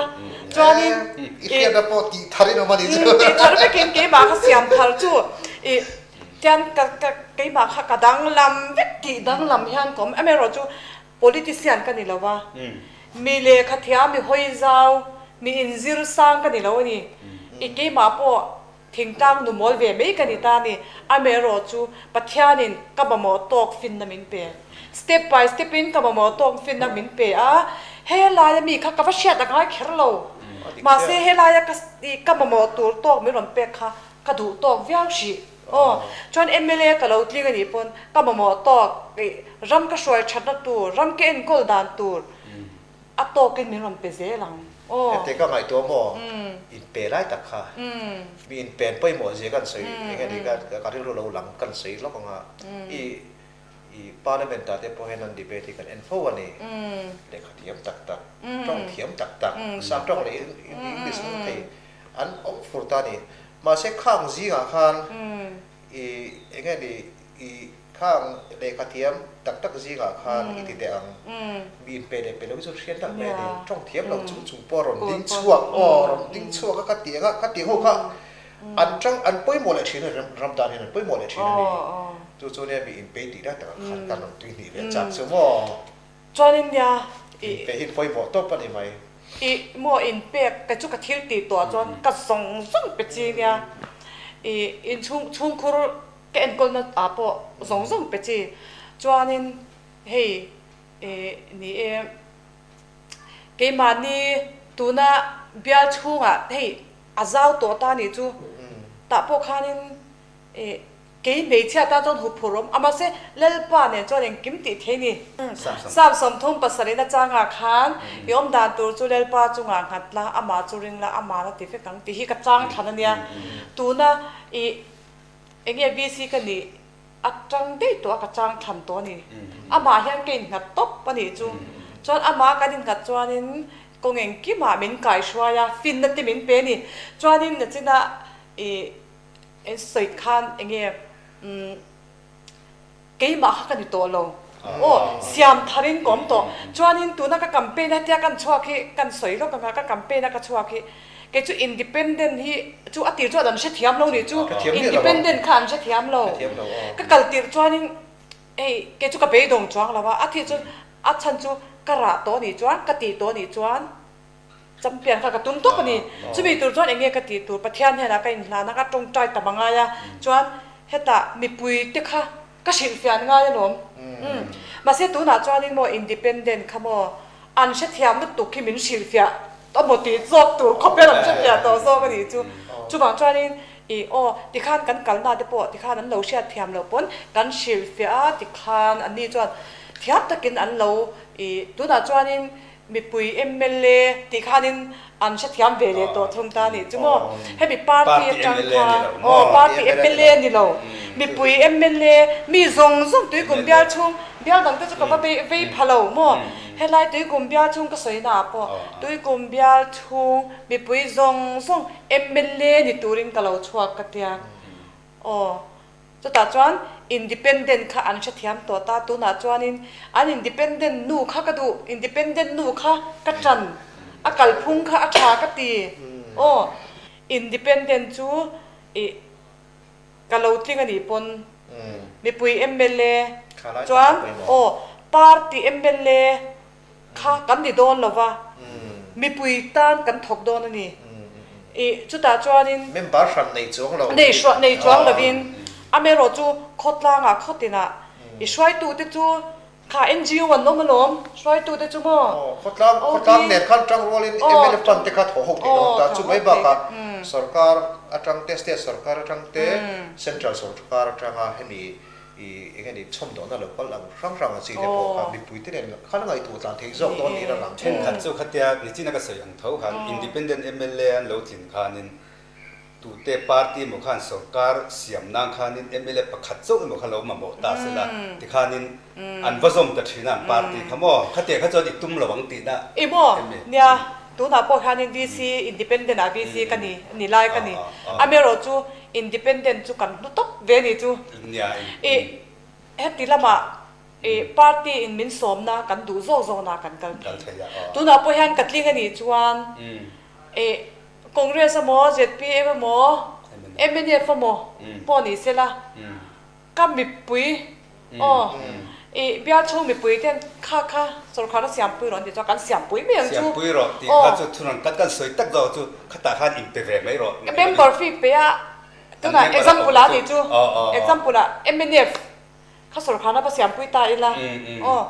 chuanin I hriatna pawh tih thar in awm a nih chu. Tih thar vekin keimah kha siam thar chu i tian ka ka keimah kha ka danglam vek tih danglam hian ka awm. Amaherawh chu politician ka ni lo va, mi lehkha thiam, mi hawi zau, mi inzir sang ka ni lo a ni. I keimah pawh Thingtlang nu mawl ve mai ka ni ta ni. Amaherawh chu Pathianin ka mamawh tawk finna min pe. Step by step in ka mamawh tawk finna min pe a, helaia mi kha ka va hriat a ngai kher lo. Mahse helaia ka ka mamawh tur tawk min rawn pek kha ka duh tawk viau hrih. Aw, chuan mla ka lo tling a nih pawn ka mamawh tawk ram ka hruai thatna tur, ram ka enkawl dan tur A tawkin min rawn pe zel ang aw. Hete ka ngaihtuah maw? Inpe lai tak kha. Mi inpen pawimawh zia kan sawi eng nge ni ka rilru lo lang kan sawi lawk ang a. I i parliament ah te pawh hian an debate hi kan en fo a ni. Lehkha thiam tak tak, tawng thiam tak tak, sap tawng leh English hmang thei an awm fur ta a ni. Mahse khang zingah khan i eng nge ni i. Khang lehkha thiam tak tak zingah khan i ti teh ang. Mi inpe leh pe lo hi chu hriat tak mai a ni. Tawng thiam lo chung chung pawh a rawn ding chhuak aw, rawn ding chhuak a ka ti ang a, ka tih ho kha an tang an pawimawh leh thin a ni, ram dan hian an pawimawh leh thin a ni. Chu chu nia mi inpe tih lai takah khan kan rawn tui hnih ve chak chu maw. Chuanin nia i. Inpe hi pawimawh tawp a ni mai. I maw inpek kei chu ka thil tih tawh chuan ka zawng zawng pe chi nia. I inchhung chhungkhur Ka enkawlna ah pawh zawng zawng pe chi. Chuanin hei ih ni e, keimahni tuna bial chhungah hei a zau tawh ta nih chu tah pawh khanin ih kei hmeichhia tan chuan huphurh awm a, mahse Lalpa nen chuan engkim tih thei ni. Sam 37 na changah khan i awm dan tur chu Lalpa chungah nghat la, amah chu ring la, amah la ti vek ang tih hi ka chang thlan a nia. Tuna ih Enge VC ka nih a tang daih tawh a ka chang thlan tawh a ni. Amah hian ka innghat tawp a nih chu. Chuan amah kan innghat chuanin kawng engkimah min kaihruai a, finna te min pe a ni. Chuanin nachina ih en sawi khan enge umm keimah kha ka ni tawh lo. Aw siam tharin ka awm tawh. Chuanin tuna ka campaign a tia kan chhuak hi kan sawi lawk anga ka campaign a ka chhuak hi kei chu independent hi chu a tir chuan an hrethiam lo nih chu independent kha an hrethiam lo. Ka kal tirh chuanin hei kei chu ka beidawng chuang lo a, a thih chu a chhan chu ka rah tawh nih chuan ka tih tawh nih chuan Champion kha ka tum tawp a ni. Chumi tur chuan enge ka tih tur Pathian hnenah ka inhlan a, ka tawngtai tam a ngai a, chuan hetah mipui te kha ka hrilhfiah an ngai alawm. Umm. Mahse tunah chuanin maw independent kha maw an hrethiam lutuk khi min hrilhfiah amaw tih zawk tur khawp hian an hrefiah tawh zawk a nih chu. Chuvang chuanin ih aw tikhan kan kalna te pawh tikhan an lo hriatthiam loh pawn kan hrilhfiah a tikhan anni chuan thiam takin an lo ih tunah chuanin Mipui mla tih khanin an hrethiam ve leh tawh thung ta nih chu maw? Hemi party atang khan aw party mla ni lo mipui mla mi zawng zawng tuikum bial chhung bial dang te chu ka va vei pha lo maw? Helai tuikum bial chhung ka sawi naah pawh tuikum bial chhung mipui zawng zawng mla ni turin ka lo chhuak ka tia aw. Chutah chuan independent kha an hrethiam tawh ta, tunah chuanin an independent nu kha ka duh, independent nu kha ka ṭan, a kalphung kha a ṭha ka ti. Aw, independent chu ih ka lo tling a nih pawn mipui mla chuan aw party mla kha kan ni dawn lo va, mipui tan kan thawk dawn a ni. Ih, chutah chuanin. Member hran nei chuang lo. Nei hruah nei chuang lovin, amaherawh chu khawtlangah khawtinah i hruaitute chu kha NGO an awm alawm, hruaitute chu maw? Aw, khawtlang, khawtlang nen khan tang rualin mla fund te kha thawh ho theih dawn ta, chu mai bakah sorkar atang te, state sorkar atang te, central sorkar atanga hemi I eng nge ni chhawmdawhna lo kal ang hrang hrang a chi te pawh kha mipui te nen khan a ngaihtuah tlan theih zawk dawn niin a lang. Thenkhat chu khatia nichina ka sawi ang tho khan Independent mla an lo tlin khanin tute party emaw khan sorkar siam nan khanin mla pakhat chauh emaw kha lo mamawh ta se la tikhanin an va zawm ta thin a an party kha maw khatia kha chuan i tum lo ang tihna I maw? Nia, tunah pawh hianin VC Independent ah VC ka ni ni lai ka ni. Amaherawhchu Independent chu kan hlu tawp ve ni chu. I heti lamah i party in min sawmna kan duh zawk zawkna kan kal thei. Tunah pawh hian ka tling a nih chuan i Congress emaw zpm emaw mnf emaw pawh ni sela Ka mipui aw i bial chhung mipui ten kha kha sawrkharna siampui rawh an tih chuan kan siampui mai ang chu. Siampui rawh tih kha chu thurawn kan kan sawi tak zawk chu khatah khan inpe ve mai rawh. Member fee pe a tunah example ah nih chu example ah mnf kha sawrkharna va siampui ta ila aw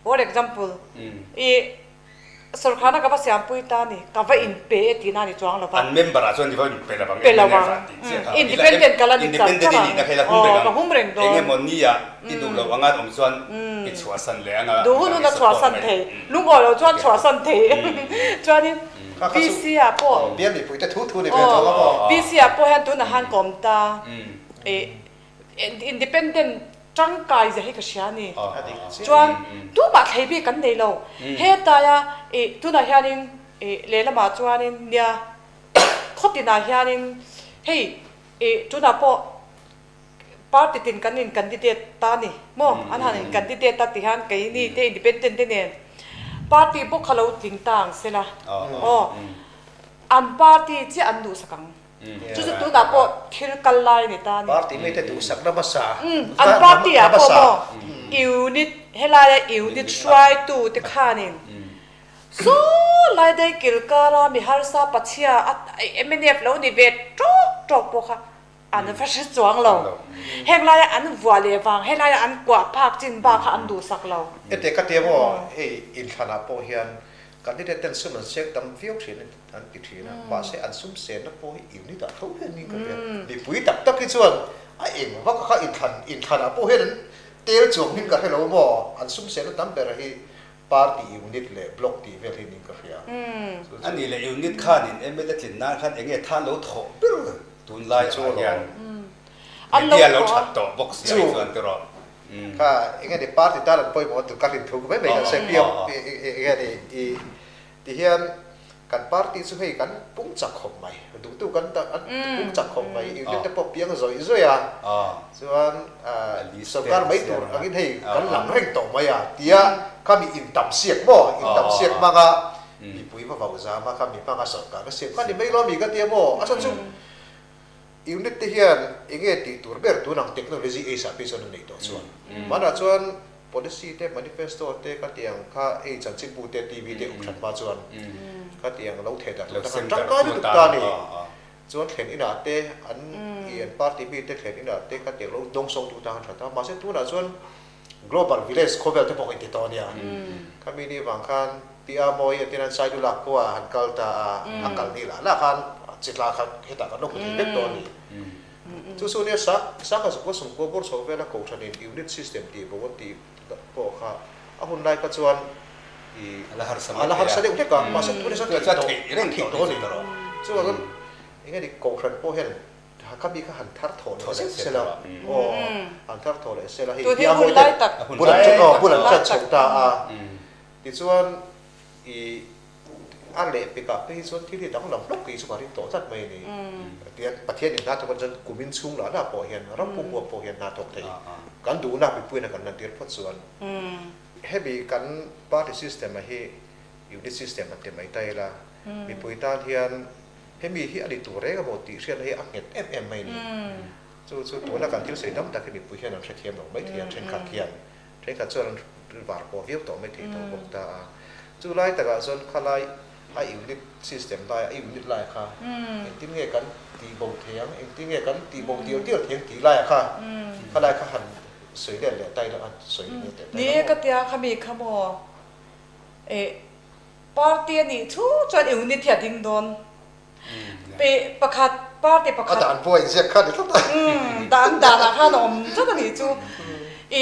for example i Sawrkharna ka va siampui ta ni, ka va inpe e tihna a ni chuang lo va. An member ah chuan i va inpe lo vang, Pe lo vang. Independent ka la ni char char ang. Aw, ka hum reng dawn. Eng emaw ni ah i duh loh anga an awm chuan i chhuahsan leh anga. Duh hun hun a chhuahsan thei. Lungawi loh chuan chhuahsan thei. Chuanin VC ah pawh. Bial mipuite thu thu ni ve tawh lo maw? VC ah pawh hian tunah han ka awm ta. Independent tangkai zia hi ka hria a ni. Chuan tumah thlei bik kan nei lo. Hetaia ih tunah hianin ih lehlamah chuanin nia khawtinah hianin hei ih tunah pawh Party tin kan in candidate ta ni maw? An han in candidate a ti hian keini te independent te nen party bawk kha lo tling ta ang sela aw an party chiah an duhsak ang. Chu chu tunah pawh thil kal lai a ni ta a ni. Party mite duhsakna hmasa An party ah pawh maw unit helaia unit hruaitu te khanin Saw lai daih kilkara mi harsa pachhia a mnf lo ni ve tawk tawk pawh kha an va hre chuang lo. Heng laia an vuah leh vang, he laia an kuah phak chin bak kha an duhsak lo. Heti ka ti emaw, hei inthlanah pawh hian candidate ten sum an seng tam viau thin an ti thin a, mahse an sum senna pawh hi unit ah tho hian ning ka hria. Mipui tak tak hi chuan a eng vak kha inthlan inthlanah pawh hian an tel chuang hmin ka hre lo maw, an sum senna tam ber hi Party unit leh block tih vel hi niin ka hria. Chu chu. Ani leh unit khanin mla tlin nan khan enge than lo thawh ber tunlai ah hian media lo that tawh bawk si ai chuan ti rawh. Kha enge ni party tan an pawimawh tur ka rin thu mai mai kan sawi piang enge ni i ti hian kan party chu hei kan pung chak khawp mai duhtu kan an pung chak khawp mai unit te pawh piang zawih zawih a chuan sawrkar mai tur angin hei kan lang reng tawh mai a tia khami intam siak maw intam siak hmanga mipui va vau zam a khami hmanga sawrkar ka siam kha ni mai lo mi ka tia maw a chhan chu unit te hian enge tih tur ber tun ang technology age ah phei chuan an neih tawh chuan hmanah chuan Policy te, manifesto te ka ti ang kha hei chanchinbu te, TV te um that hma chuan ka ti ang lo theh darh tur takhan tangkai lutuk ta a ni. Chuan thlen inah te an i an party mi te thlen inah te ka ti ang lo dawngsawng tu tan that a. Mahse tunah chuan global village khawvel te pawh ka inti tawh a nia. Khami ni vang khan Pi Amawi a tin an Saidulak khua ah han kal ta a, a kal ni lah lah khan chitla kha hetah kan lo hmu thei vek tawh a ni. Chu chu nia sa sangha zakua sawmkua bawr chho vela kohhranin unit system tih bo an tih pawh kha a hun lai kha chuan i A la harsa a la harsa deuh hlek a, mahse tunah chuan theih tawh a theih tawh a ni. Chuvang chuan eng nge ni kohhran pawh hian khami kha han thar thawh leh zeuh sela aw han thar thawh leh sela hei Tun hi hun lai tak bul an aw bul an ṭan chho ta a tichuan i A lehpekah phei hi chuan thil hi danglam hlawk hi chu ka ring tawh tlat mai a ni. Tihian Pathian in hna thawk chuan kumin chhung lah lah pawh hian ram pumpuah pawh hian hna thawk thei kan duhna mipuiin a kan lantir phawt chuan hemi kan party system a hi unit system han ti mai ta ila mipui tan hian hemi hi a ni tur reng emaw tih hriatna hi a nghet em em mai a ni. Chu chu tuna kan thil sawi tam tak hi mipui hian an hrethiam lo mai thei a thenkhat hian Thenkhat chuan an var pawh viau tawh mai thei tawh bawk ta a. Chu lai takah chuan khalai a unit system lai a unit lai kha engtin nge kan tih bo thei ang, engtin nge kan tih bo dial dial thei ang tih laiah kha khalai kha han sawi let leh ta ila han sawi leh teh ta ila maw? Ni ka tia khami kha maw eh party a nih chu chuan unit hi a ding dawn. Pe pakhat party pakhat. A dan pawh a inziak kha a ni tlat a. Umm dan danah khan a awm tlat a nih chu. I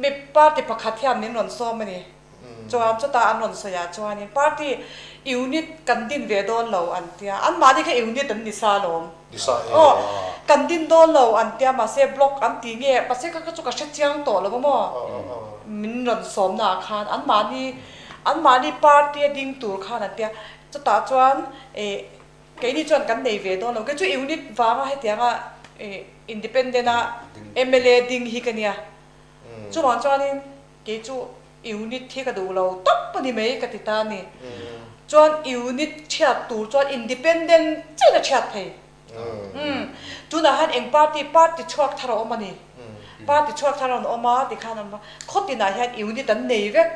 mi party pakhat hian min rawn sawm a ni. Chuan chutah an rawn sawi ah chuanin party unit kan din ve dawn lo an tia. Anmahni kha unit an ni sa alawm. Ni sa e. Aw kan din dawn lo an tia mahse block an ti nge mahse kha kha chu ka hre chiang tawh lo a maw. Min rawn sawmna ah khan anmahni anmahni party a ding tur khan an tia. Chutah chuan ih keini chuan kan nei ve dawn lo, kei chu unit vanga hetianga ih independent a mla ding hi ka nia. Chuvang chuanin kei chu unit hi ka duh lo tawp a ni mai ka ti ta a ni. Chuan unit chhiat tur chuan independent chiah in a chhiat thei. Umm tunah hian eng party party chhuak thar a awm a ni. Party chhuak thar a rawn awm a tikhan an khaw tinah hian unit an nei vek.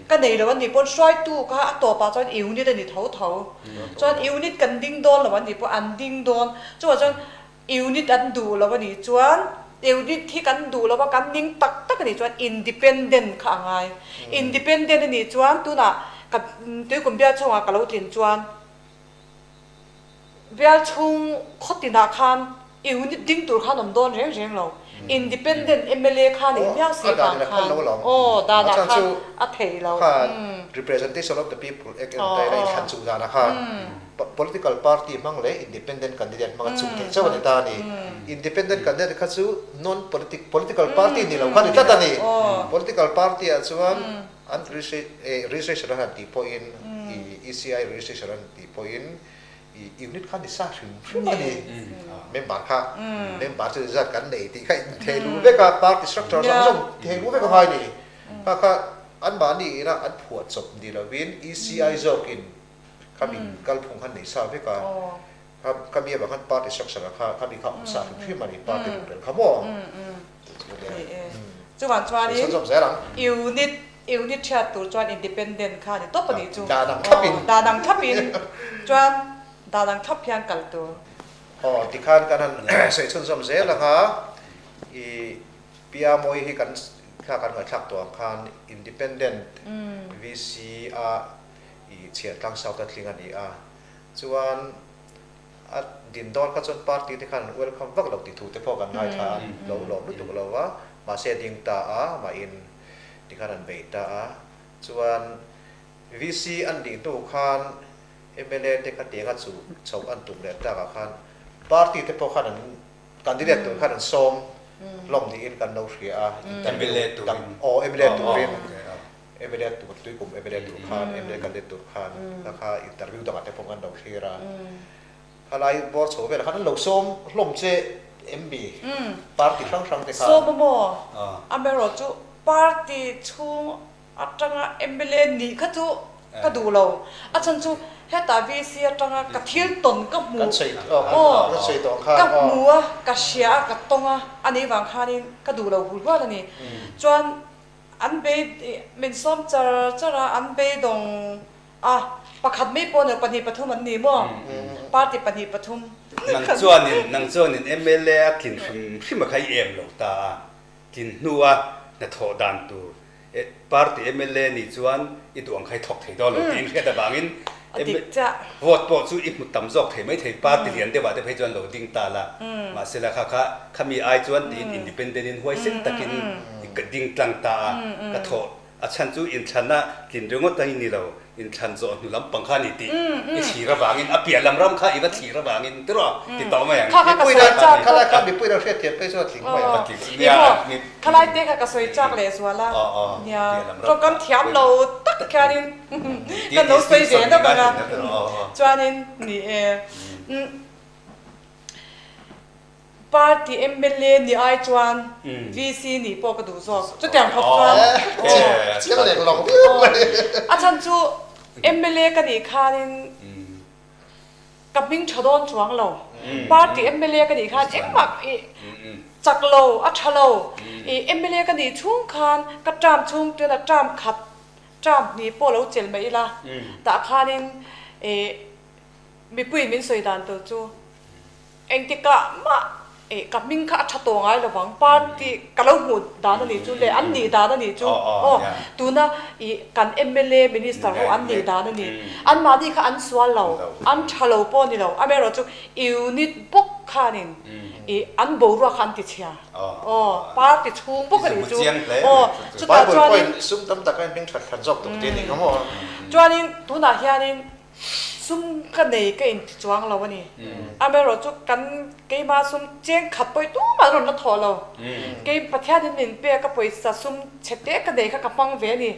Ka nei lo an nih pawn hruaitu kha a tawpah chuan unit a ni tho tho. Chuan unit kan ding dawn lo an nih pawh an ding dawn. Chuvang chuan unit an duh lo a nih chuan unit hi kan duh lo a kan ning tak tak a nih chuan independent kha a ngai. Independent a nih chuan tunah ka tuikum bial chhungah ka lo tlin chuan Bial chhung khaw tinah khan unit ding tur khan awm dawn reng reng lo. Independent mla kha nih miau si vang khan aw danah khan a thei lo. Representation of the people act en tai la inthlan chung danah khan political party hmang leh independent candidate hmanga chung theih chauh a ni ta a ni. Independent candidate kha chu non political party ni lo kha a ni tlat a ni. Political party ah chuan an registration an han tih pawhin ECI registration an tih pawhin. I unit kha ni sa hrim hrim a ni. Member kha member chu zat kan nei tih kha inthei luh vek a, party structure zawng zawng thei luh vek a ngai a ni. Kha kha anmahni ina an phuah chawp ni lovin ECI zawkin khami kalphung kha nei sa vek a, khami avang khan party structure ah kha khami kha awm sa hrim hrim a ni, party rorel kha maw? Chuvang chuanin unit Unit hriat tur chuan independent kha a ni tawp a nih chu. Dan ang thlap in. Dan ang thlap in chuan dan ang thlap hian kal tur. Aw tikhan kan han sawi chhunzawm zel ang a, i Pia Mawi hi kan thla kan ngaihthlak tawh ang khan independent VC a i chhiahtlang South a tling a ni a, chuan a din dawn kha chuan party te khan an welcome vak lo tih thu te pawh kan ngaithla a, lo lawm lutuk lo va, mahse a ding ta a, mahin Tikhan an bei ta a, chuan VC an nih hnu khan mla te kha tianga chu chhoh an tum leh takah khan party te pawh khan an candidate tur khan an sawm hlawm niin kan lo hria a, interview dang aw mla turin mla tur tuikum mla tur khan mla candidate tur khan kha kha interview dangah te pawh kan lo thlir a. Khalai bawr chho velah khan an lo sawm hlawm che em mi? Party hrang hrang te khan. Sawm a maw? Amaherawh chu party chhung atanga mla nih kha chu ka duh lo. A chhan chu hetah VC atanga ka thil tawn ka hmu. Kan sawi aw kan sawi tawh khan aw. Ka hmu a, ka hria a, ka tawng a, a nih vang khanin ka duh lo hul hual a ni. Chuan an bei min sawm char char a, an beidawng A, pakhat mai pawh nilo, pahnih pathum an ni maw? Party pahnih pathum. Nang chuanin, nang chuanin mla a tlin hrim hrim a kha i em lo ta a, tlin hnua hnathawh dan tur party mla nih chuan i duh ang kha i thawk thei dawn lo tiin hriat avangin vote pawh chu i hmu tam zawk thei mai thei, party lian deuhah te phei chuan lo ding ta la, mahse la kha kha khami ai chuan tiin independent in huaisen takin i ding tlang ta a, ka thawh A chhan chu inthlanna tlin ringawt a ni lo, inthlan zawh hnu lampang kha a ni tih i thlir avangin, a piah lam ram kha i va thlir avangin tiraw ti tawh mai ang. Kha kha ka sawi chak Kha lai kha mipui lo hriatthiam phei chu a tling mai ang. Ih maw, kha lai te kha ka sawi chak leh zual a, nia, tawngkam thiam lo tak khianin kan lo sawi ve deuh ang a, chuanin ni e. Party mla nih ai chuan VC nih pawh ka duh zawk. Chutiang khawp chuan a chhan chu mla ka nih khanin ka hming tha dawn chuang lo. Party mla ka nih khan engmah i chak lo, a tha lo. I mla ka nih chhung khan ka term chhung chuan a term khat, term hnih pawh lo chelh mai ila. Tah khanin i mipuiin min sawi dan tur chu Engtikah mah eh ka hming kha a tha tawh ngai lovang, party ka lo hmuh dan a nih chu leh an nih dan a nih chu aw tuna ih kan mla minister ho an nih dan a ni, anmahni kha an sual lo, an tha lo pawh a ni lo, amaherawh chu unit bawk khanin ih an boruak kha an ti chhia aw party chhung bawk a nih chu aw chutah chuanin sum tam taka in hming that that zawk tuk te a nih kha maw. Chuanin tunah hianin Sum ka nei ka inti chuang lo a ni. Amaherawh chu kan keima sum cheng khat pawh i tumah an rawn la thawh lo. Kei Pathianin min pek a pawisa sum chhe te ka nei kha ka hmang ve a ni.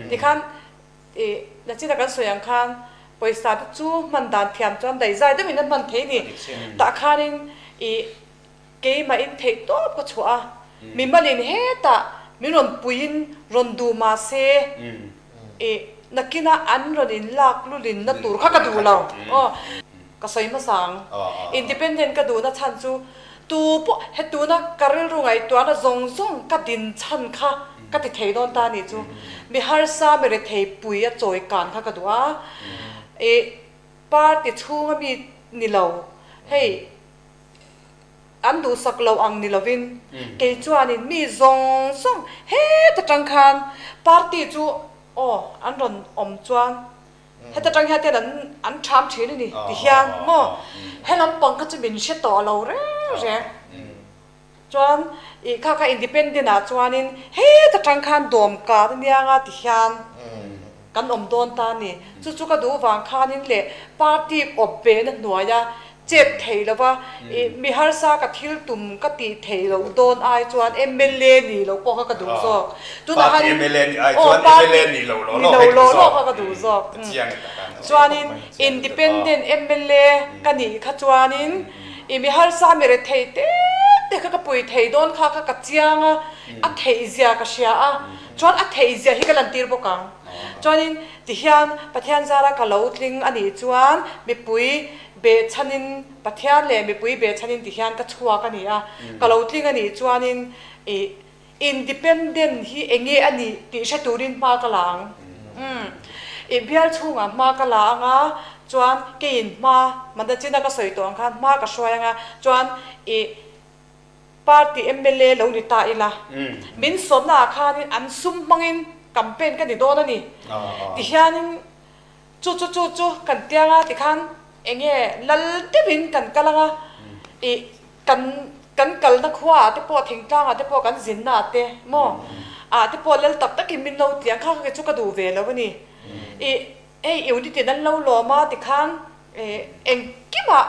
Tikhan ih nachina kan sawi ang khan pawisa te chu hman dan thiam chuan daihzai deuhin a hman thei a ni. Tah khanin ih keimah in theih tawp ka chhuah a, mimalin hetah min rawn puiin rawn duh mah se ih nakinah an rawn in lak lulinna tur kha ka duh lo aw ka sawi hmasa ang. Independent ka duhna chhan chu tu pawh he tuna ka rilru ngaihtuahna zawng zawng ka din chhan kha ka ti thei dawn ta a nih chu. Mi harsa mi rethei pui a chawi kan kha ka duh a, ih party chhunga mi ni lo hei. An duhsak lo ang ni lovin kei chuanin mi zawng zawng heta tang khan party chu aw an rawn awm chuan heta tang hian ten an an tham thin a ni ti hian maw helam pang kha chu min hre tawh lo reng reng chuan ih kha kha independent ah chuanin heta tang khan dawm kar anianga ti hian kan awm dawn ta a ni chu chu ka duh vang khanin leh party awp ve na hnuaia. chet thei lova, i mi harsa ka thil tum ka tih theih loh dawn ai chuan mla nih loh pawh kha ka duh zawk. Tunah khan aw mla nih party nih loh law law kha ka duh zawk. Chuanin independent mla ka nih kha chuanin i mi harsa mi rethei te te kha ka pui thei dawn kha kha ka chiang a, a theih zia ka hria a, chuan a theih zia hi ka lantir bawk ang. Chuanin tihian Pathian zara ka lo tling a nih chuan mipui Behchhanin, Pathian leh mipui behchhanin ti hian ka chhuak a ni a, ka lo tling a nih chuanin ih independent hi eng nge a nih tih hre turin hma ka la ang. Umm ih bial chhungah hma ka la ang a, chuan keiin hma, Mandachina ka sawi tawh ang khan hma ka hruai ang a, chuan ih party mla lo ni ta ila, min sawmna ah khanin an sum hmangin campaign ka ni dawn a ni ti hianin, Chu chu chu chu kan tiang a tikhan enge lal deuhin kan kal anga ih kan kan kalna khua ah te pawh thingtlang ah te pawh kan zinna ah te maw ah te pawh lal tak takin min lo ti ang kha kha chu ka duh ve lo a ni ih hei unit in an lo lawm a tikhan ih engkimah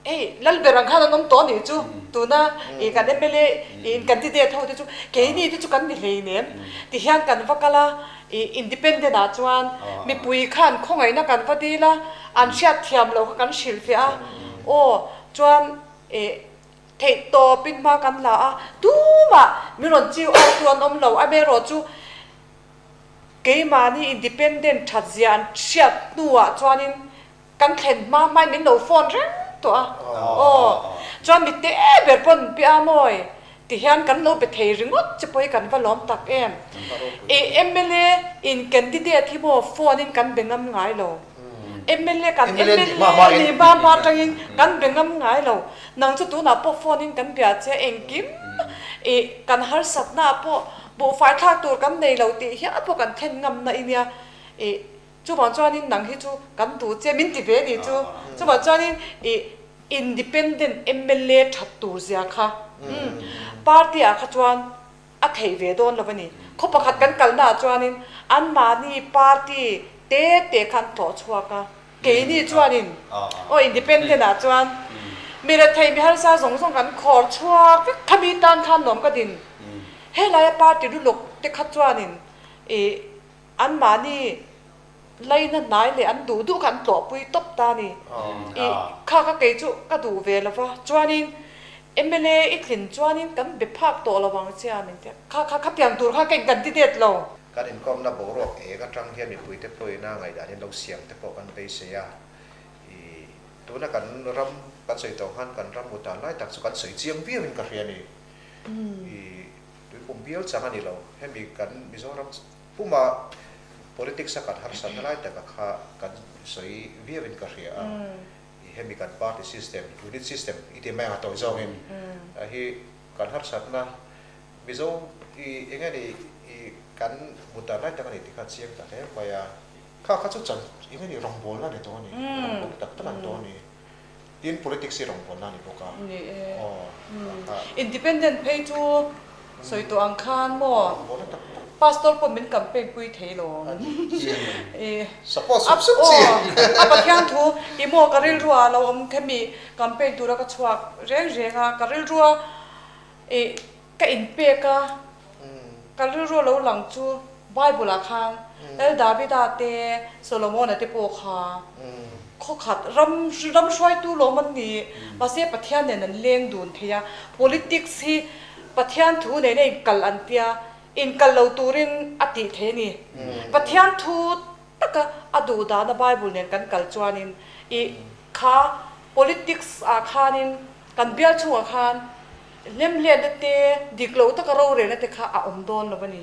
Hei Lalber ang khan an awm tawh anih chu, tuna ih kan mla in candidate ho te chu keini te chu kan ni hleinem ti hian kan va kal a, ih independent ah chuan mipui khan khawngaihna kan va dil a, an hriat thiam loh kha kan hrilhfiah a, aw chuan ih theih tawpin hma kan la a, tumah min rawn chiu au tu an awm lo, amaherawhchu keimahni independent that zia an hriat hnuah chuanin Kan thlen hma hmain min lo phone reng tawh a, aw chuan mi te ber pawn pi a mawi ti hian kan lo be thei ringawt che pawh hi kan va lawm tak em. I mla in candidate hi maw phone in kan be ngam ngai lo, mla kan mla nih hma hma atangin kan be ngam ngai lo, nang chu tunah pawh phone in kan bia che engkim i kan harsatna ah pawh buhfai thlak tur kan nei lo tih hial pawh kan thlen ngamna i nia i Chuvang chuanin nang hi chu kan duh che min ti ve ni chu. Chuvang chuanin i independent mla that tur zia kha umm party ah kha chuan a theih ve dawn lo a ni. Khaw pakhat kan kalna ah chuanin anmahni party te te kha an tlawh chhuak a. Keini chuanin aw independent ah chuan mi rethei mi harsa zawng zawng kan khawr chhuak vek khami tan khan nuam ka din. Helaia party luluk te kha chuanin i Anmahni laina hnai leh an duh duh kha an tlawhpui tawp ta a ni. I kha kha kei chu ka duh ve lo va, chuanin mla i tlin chuanin kan be phak tawh lo ang che a min ti a, kha kha khatiang tur kha ka in candidate lo. Kan inkawmna boruak eng atang hian mipuite pawhin a ngaihdanin lo siam te pawh kan beisei a, i tuna kan ram kan sawi tawh khan kan ram utan lai tak chu kan sawi chiang viauin ka hria a ni. I tuikum bial chang a ni lo, hemi kan Mizoram Puma politics a kan harsatna lai taka kha kan sawi viauin ka hria a, i hemi kan party system, unit system i ti mai ang a tawi zawngin hi kan harsatna Mizo i eng nge ni i kan hmu dan lai tak a ni tih kha chiang ta hle mai a. Kha kha chu chan eng nge ni rawngbawlna a ni tawh a ni, rawngbawlna tak tak an tawh a ni. Tin politics hi rawngbawlna a ni bawk a. Ni e. Independent phei chu sawi tawh ang khan maw Pastor pawh min campaign pui thei lo. Support sup sup chi. A Pathian thu i maw ka rilrua lo awm khemi campaign tura ka chhuak reng reng a, ka rilrua i ka inpek a, ka rilrua lo lang chu Bible ah khan Lal Davida te Solomona te pawh kha khawkhat ram ram hruaitu lawm an ni. Mahse Pathian nen an leng dun thei a, politics hi Pathian thu nena inkal an tia, inkal lo turin a tih thei a ni. Pathian thu taka a duh dana Bible nen kan kal chuanin i kha politics ah khanin kan bial chhungah khan hlemhletna te, dik lo taka rorelna te kha a awm dawn lo a ni.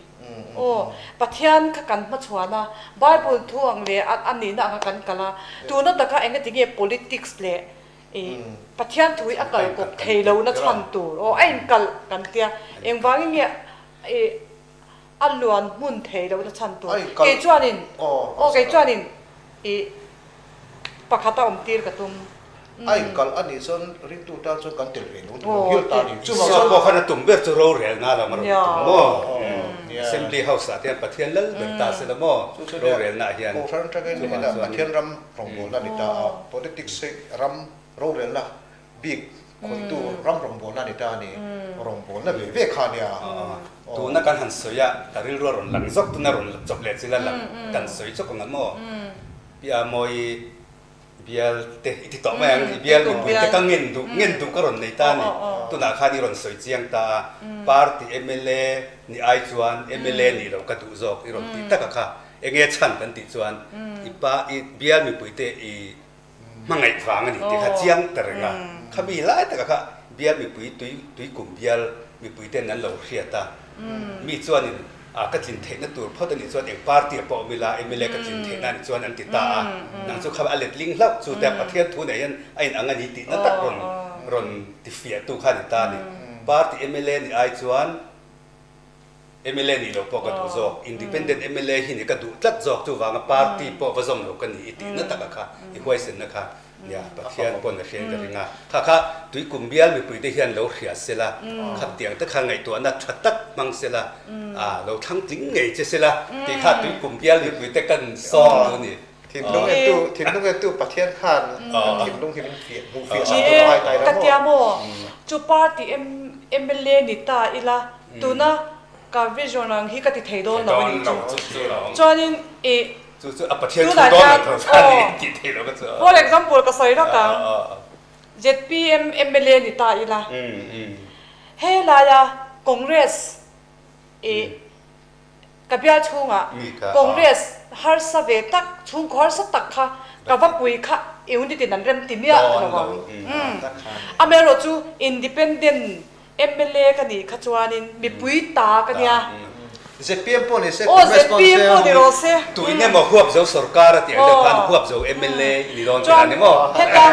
Aw, Pathian kha kan hmachhuan a, Bible thu ang leh a nihna anga kan kal a, tuna taka engatinge politics leh I Pathian thu hi a kal kawp thei lo na chhan tur aw a inkalh kan tia engvangin nge i a luan hmun thei lo na chhan tur kei chuanin aw kei chuanin i pakhat a awm tir ka tum. A inkalh a nih chuan ringtu tan chuan kan tel ve lo ni lo hial ta a ni. Chuvang chuan pawh khan a tum ber chu rorelna lam a rawn tum maw? Assembly House ah te hian Pathian lal ber ta se la maw rorelna ah hian Kohhran atangin chuvang chuan Pathian ram rawngbawlna a ni ta a, politics hi ram. Rorelna bik khawihtu ram rawngbawlna a ni ta a ni. Rawngbawlna ve ve kha a nia. Tuna kan han sawi a, ka rilru a rawn lang zawk, tuna rawn chawp leh chila lang kan sawi chawk ang maw? Pi Amawi bial te i ti tawh mai ang, i bial mipui te ka ngen duh, ngen duh ka rawn nei ta a ni. Tunah khan i rawn sawi chiang ta a, party mla nih ai chuan mla nih loh ka duh zawk i rawn tih taka kha enge chhan kan tih chuan i pa i bial mipui te i hmangaih vang a ni tih kha chiang ta reng a, khami lai takah kha bial mipui tui tuikum bial mipui ten an lo hriat a, mi chuanin a ka tlin theihna tur phawt a nih chuan eng party ah pawh awm ila mla ka tlin theihna a nih chuan an ti ta a, nang chu kha a let ling hlauh chu te Pathian thu nei hian a in ang a ni tihna tak rawn rawn ti fiahtu kha a ni ta a ni. Party mla nih ai chuan. Mla nih loh pawh ka duh zawk, independent mla hi ni ka duh tlat zawk, chuvanga party pawh va zawm lo ka ni i tihna taka kha i huaisenna kha nia Pathian pawn a hriain ka ring a, kha kha Tuikum bial mipuite hian lo hria sela, khatiang te kha ngaihtuahna tha tak hmang sela, a lo thlang tling ngei che sela tih kha Tuikum bial mipuite kan sawm tu ni. Thinlung entu, thinlung entu Pathian khan kan thinlung hi min fiah, hmuh fiah sak tur a ngai tai la maw? Ka tia maw? Chu party mla ni ta ila Tuna ka vision ang hi ka ti thei dawn lo a nih chu. Chuanin i tunah hian aw for example ka sawi rawk ang zpm mla ni ta ila helaia Congress i ka bial chhungah Congress harsa ve tak chhungkaw harsa tak kha ka va pui kha unit in an rem ti miah lo ang. Amaherawhchu independent Mla ka nih kha chuanin mipui ta ka nia. Zpm pawh ni se, Congress pawh ni se. Aw zpm pawh ni rawh se. Tuin emaw huap zo sorkar a tih ang deuh khan huap zo mla i ni dawn tih a ni maw? Chuan heta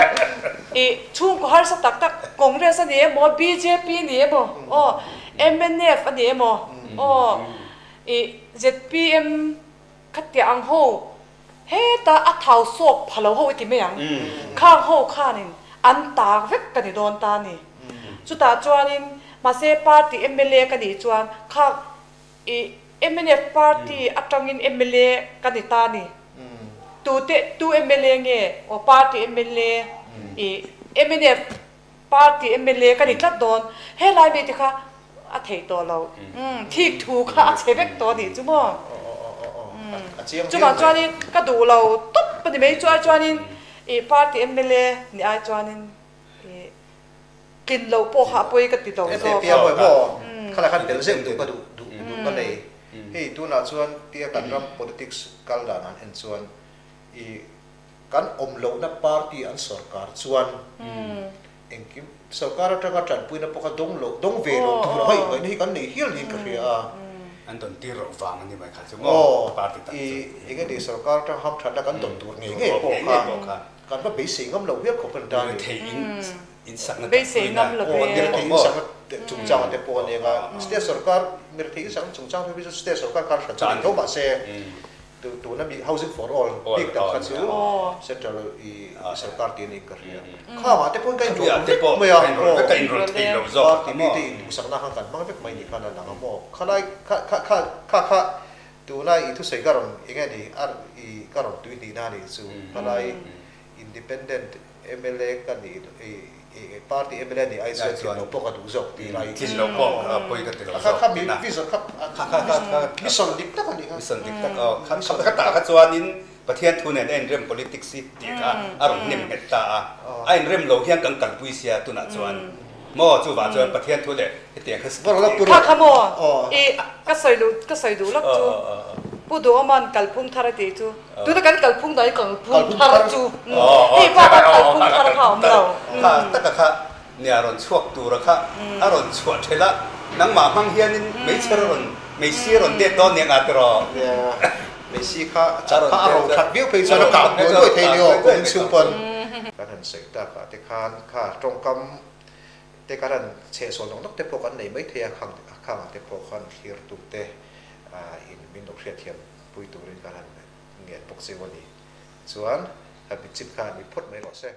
i chhungkaw harsa tak tak Congress a ni emaw, bjp a ni emaw, aw mnf a ni emaw, aw i zpm khatiah ang ho heta a thau sawk pha lo ho i ti mai ang, khang ho khanin an tak vek ka ni dawn ta a ni. Chutah chuanin mahse party mla ka nih chuan kha i mnf party atangin mla ka ni ta a ni. Tute tu mla nge aw party mla i mnf party mla ka ni tlat dawn. Helai mi te kha a theih tawh lo. Thik thu kha a chhe vek tawh a nih chu maw? Chuvang chuanin ka duh lo tawp a ni mai chu ai chuanin i party mla nih ai chuanin i tlin loh pawh kha a pawi ka ti lo zawk. Tia mawi maw? Khalai khan bel zeuh duh ka duh duh duh ka nei. Hei tunah chuan tia kan ram politics kal dan han en chuan i kan awm lohna party an sawrkar chuan engkim sawrkar atanga tanpuina pawh kha dawng loh dawng ve loh tur a ngaih ngaihna hi kan nei hial niin ka hria a. An dawn tir loh vang a ni mai kha chu maw party tak chu. Aw i enge ni sawrkar atanga hamthatna kan dawn tur ngei ngei pawh kha Kan va beisei ngam lo hial khawp a ni ta ni. Mirethei in insakna Beisei ngam lo ve. Aw, mirethei insakna chungchang te pawh a ni anga, state sorkar mirethei insakna chungchang te hi chu state sorkar khan hran chu ni tho mahse tuna mi housing for all bik tak kha chu central i sorkar tih a niin ka hria. Khangah te pawhin ka inrawlh vek mai a, aw party mite induhsakna khan kan hmang vek mai ni khan a lang a maw. Khalai kha kha kha kha Tuna i thusawi ka rawn eng nge ni a i ka rawn tui hnihna a nih chu khalai independent mla ka nih i party mla nih ai chuan tlin lo pawh ka duh zawk tih lai Tlin lo pawh pawi ka ti lo zawk kha kha vision kha mission dik tak a nih kha mission dik tak aw kha kha tah kha chuanin Pathian thu nen a inrem politics hi tih kha a rawn hnem nghet ta a a inrem lo hian kan kalpui sia tunah chuan Maw chuvah chuan Pathian thu leh hetiang kha Kha kha maw i ka sawi luh ka sawi duh lawk chu Pu Duhawma'n kalphung thar a tih chu tuna kan kalphung dah hi kalphung thar chu hei bak a kalphung thar kha a awm lo. Kha taka kha nia rawn chhuak tura kha a rawn chhuah ṭhelh a, nangmah hmang hianin meichher a rawn meisi a rawn det dawn nia nga tiraw? Nia meisi kha a ro that viau phei chuan a kang duai duai thei ni aw kum inchhung pawn. Kan han sawi takah te khan kha tawngkam te kan han chhehsawn nawk nawk te pawh kan nei mai thei a, khang khangah te pawh khan thlirtu te in min lo hriatthiam pui turin kan han ngen bawk cheu a ni. Chuan kan mitchim kha han mit phawt mai rawh se.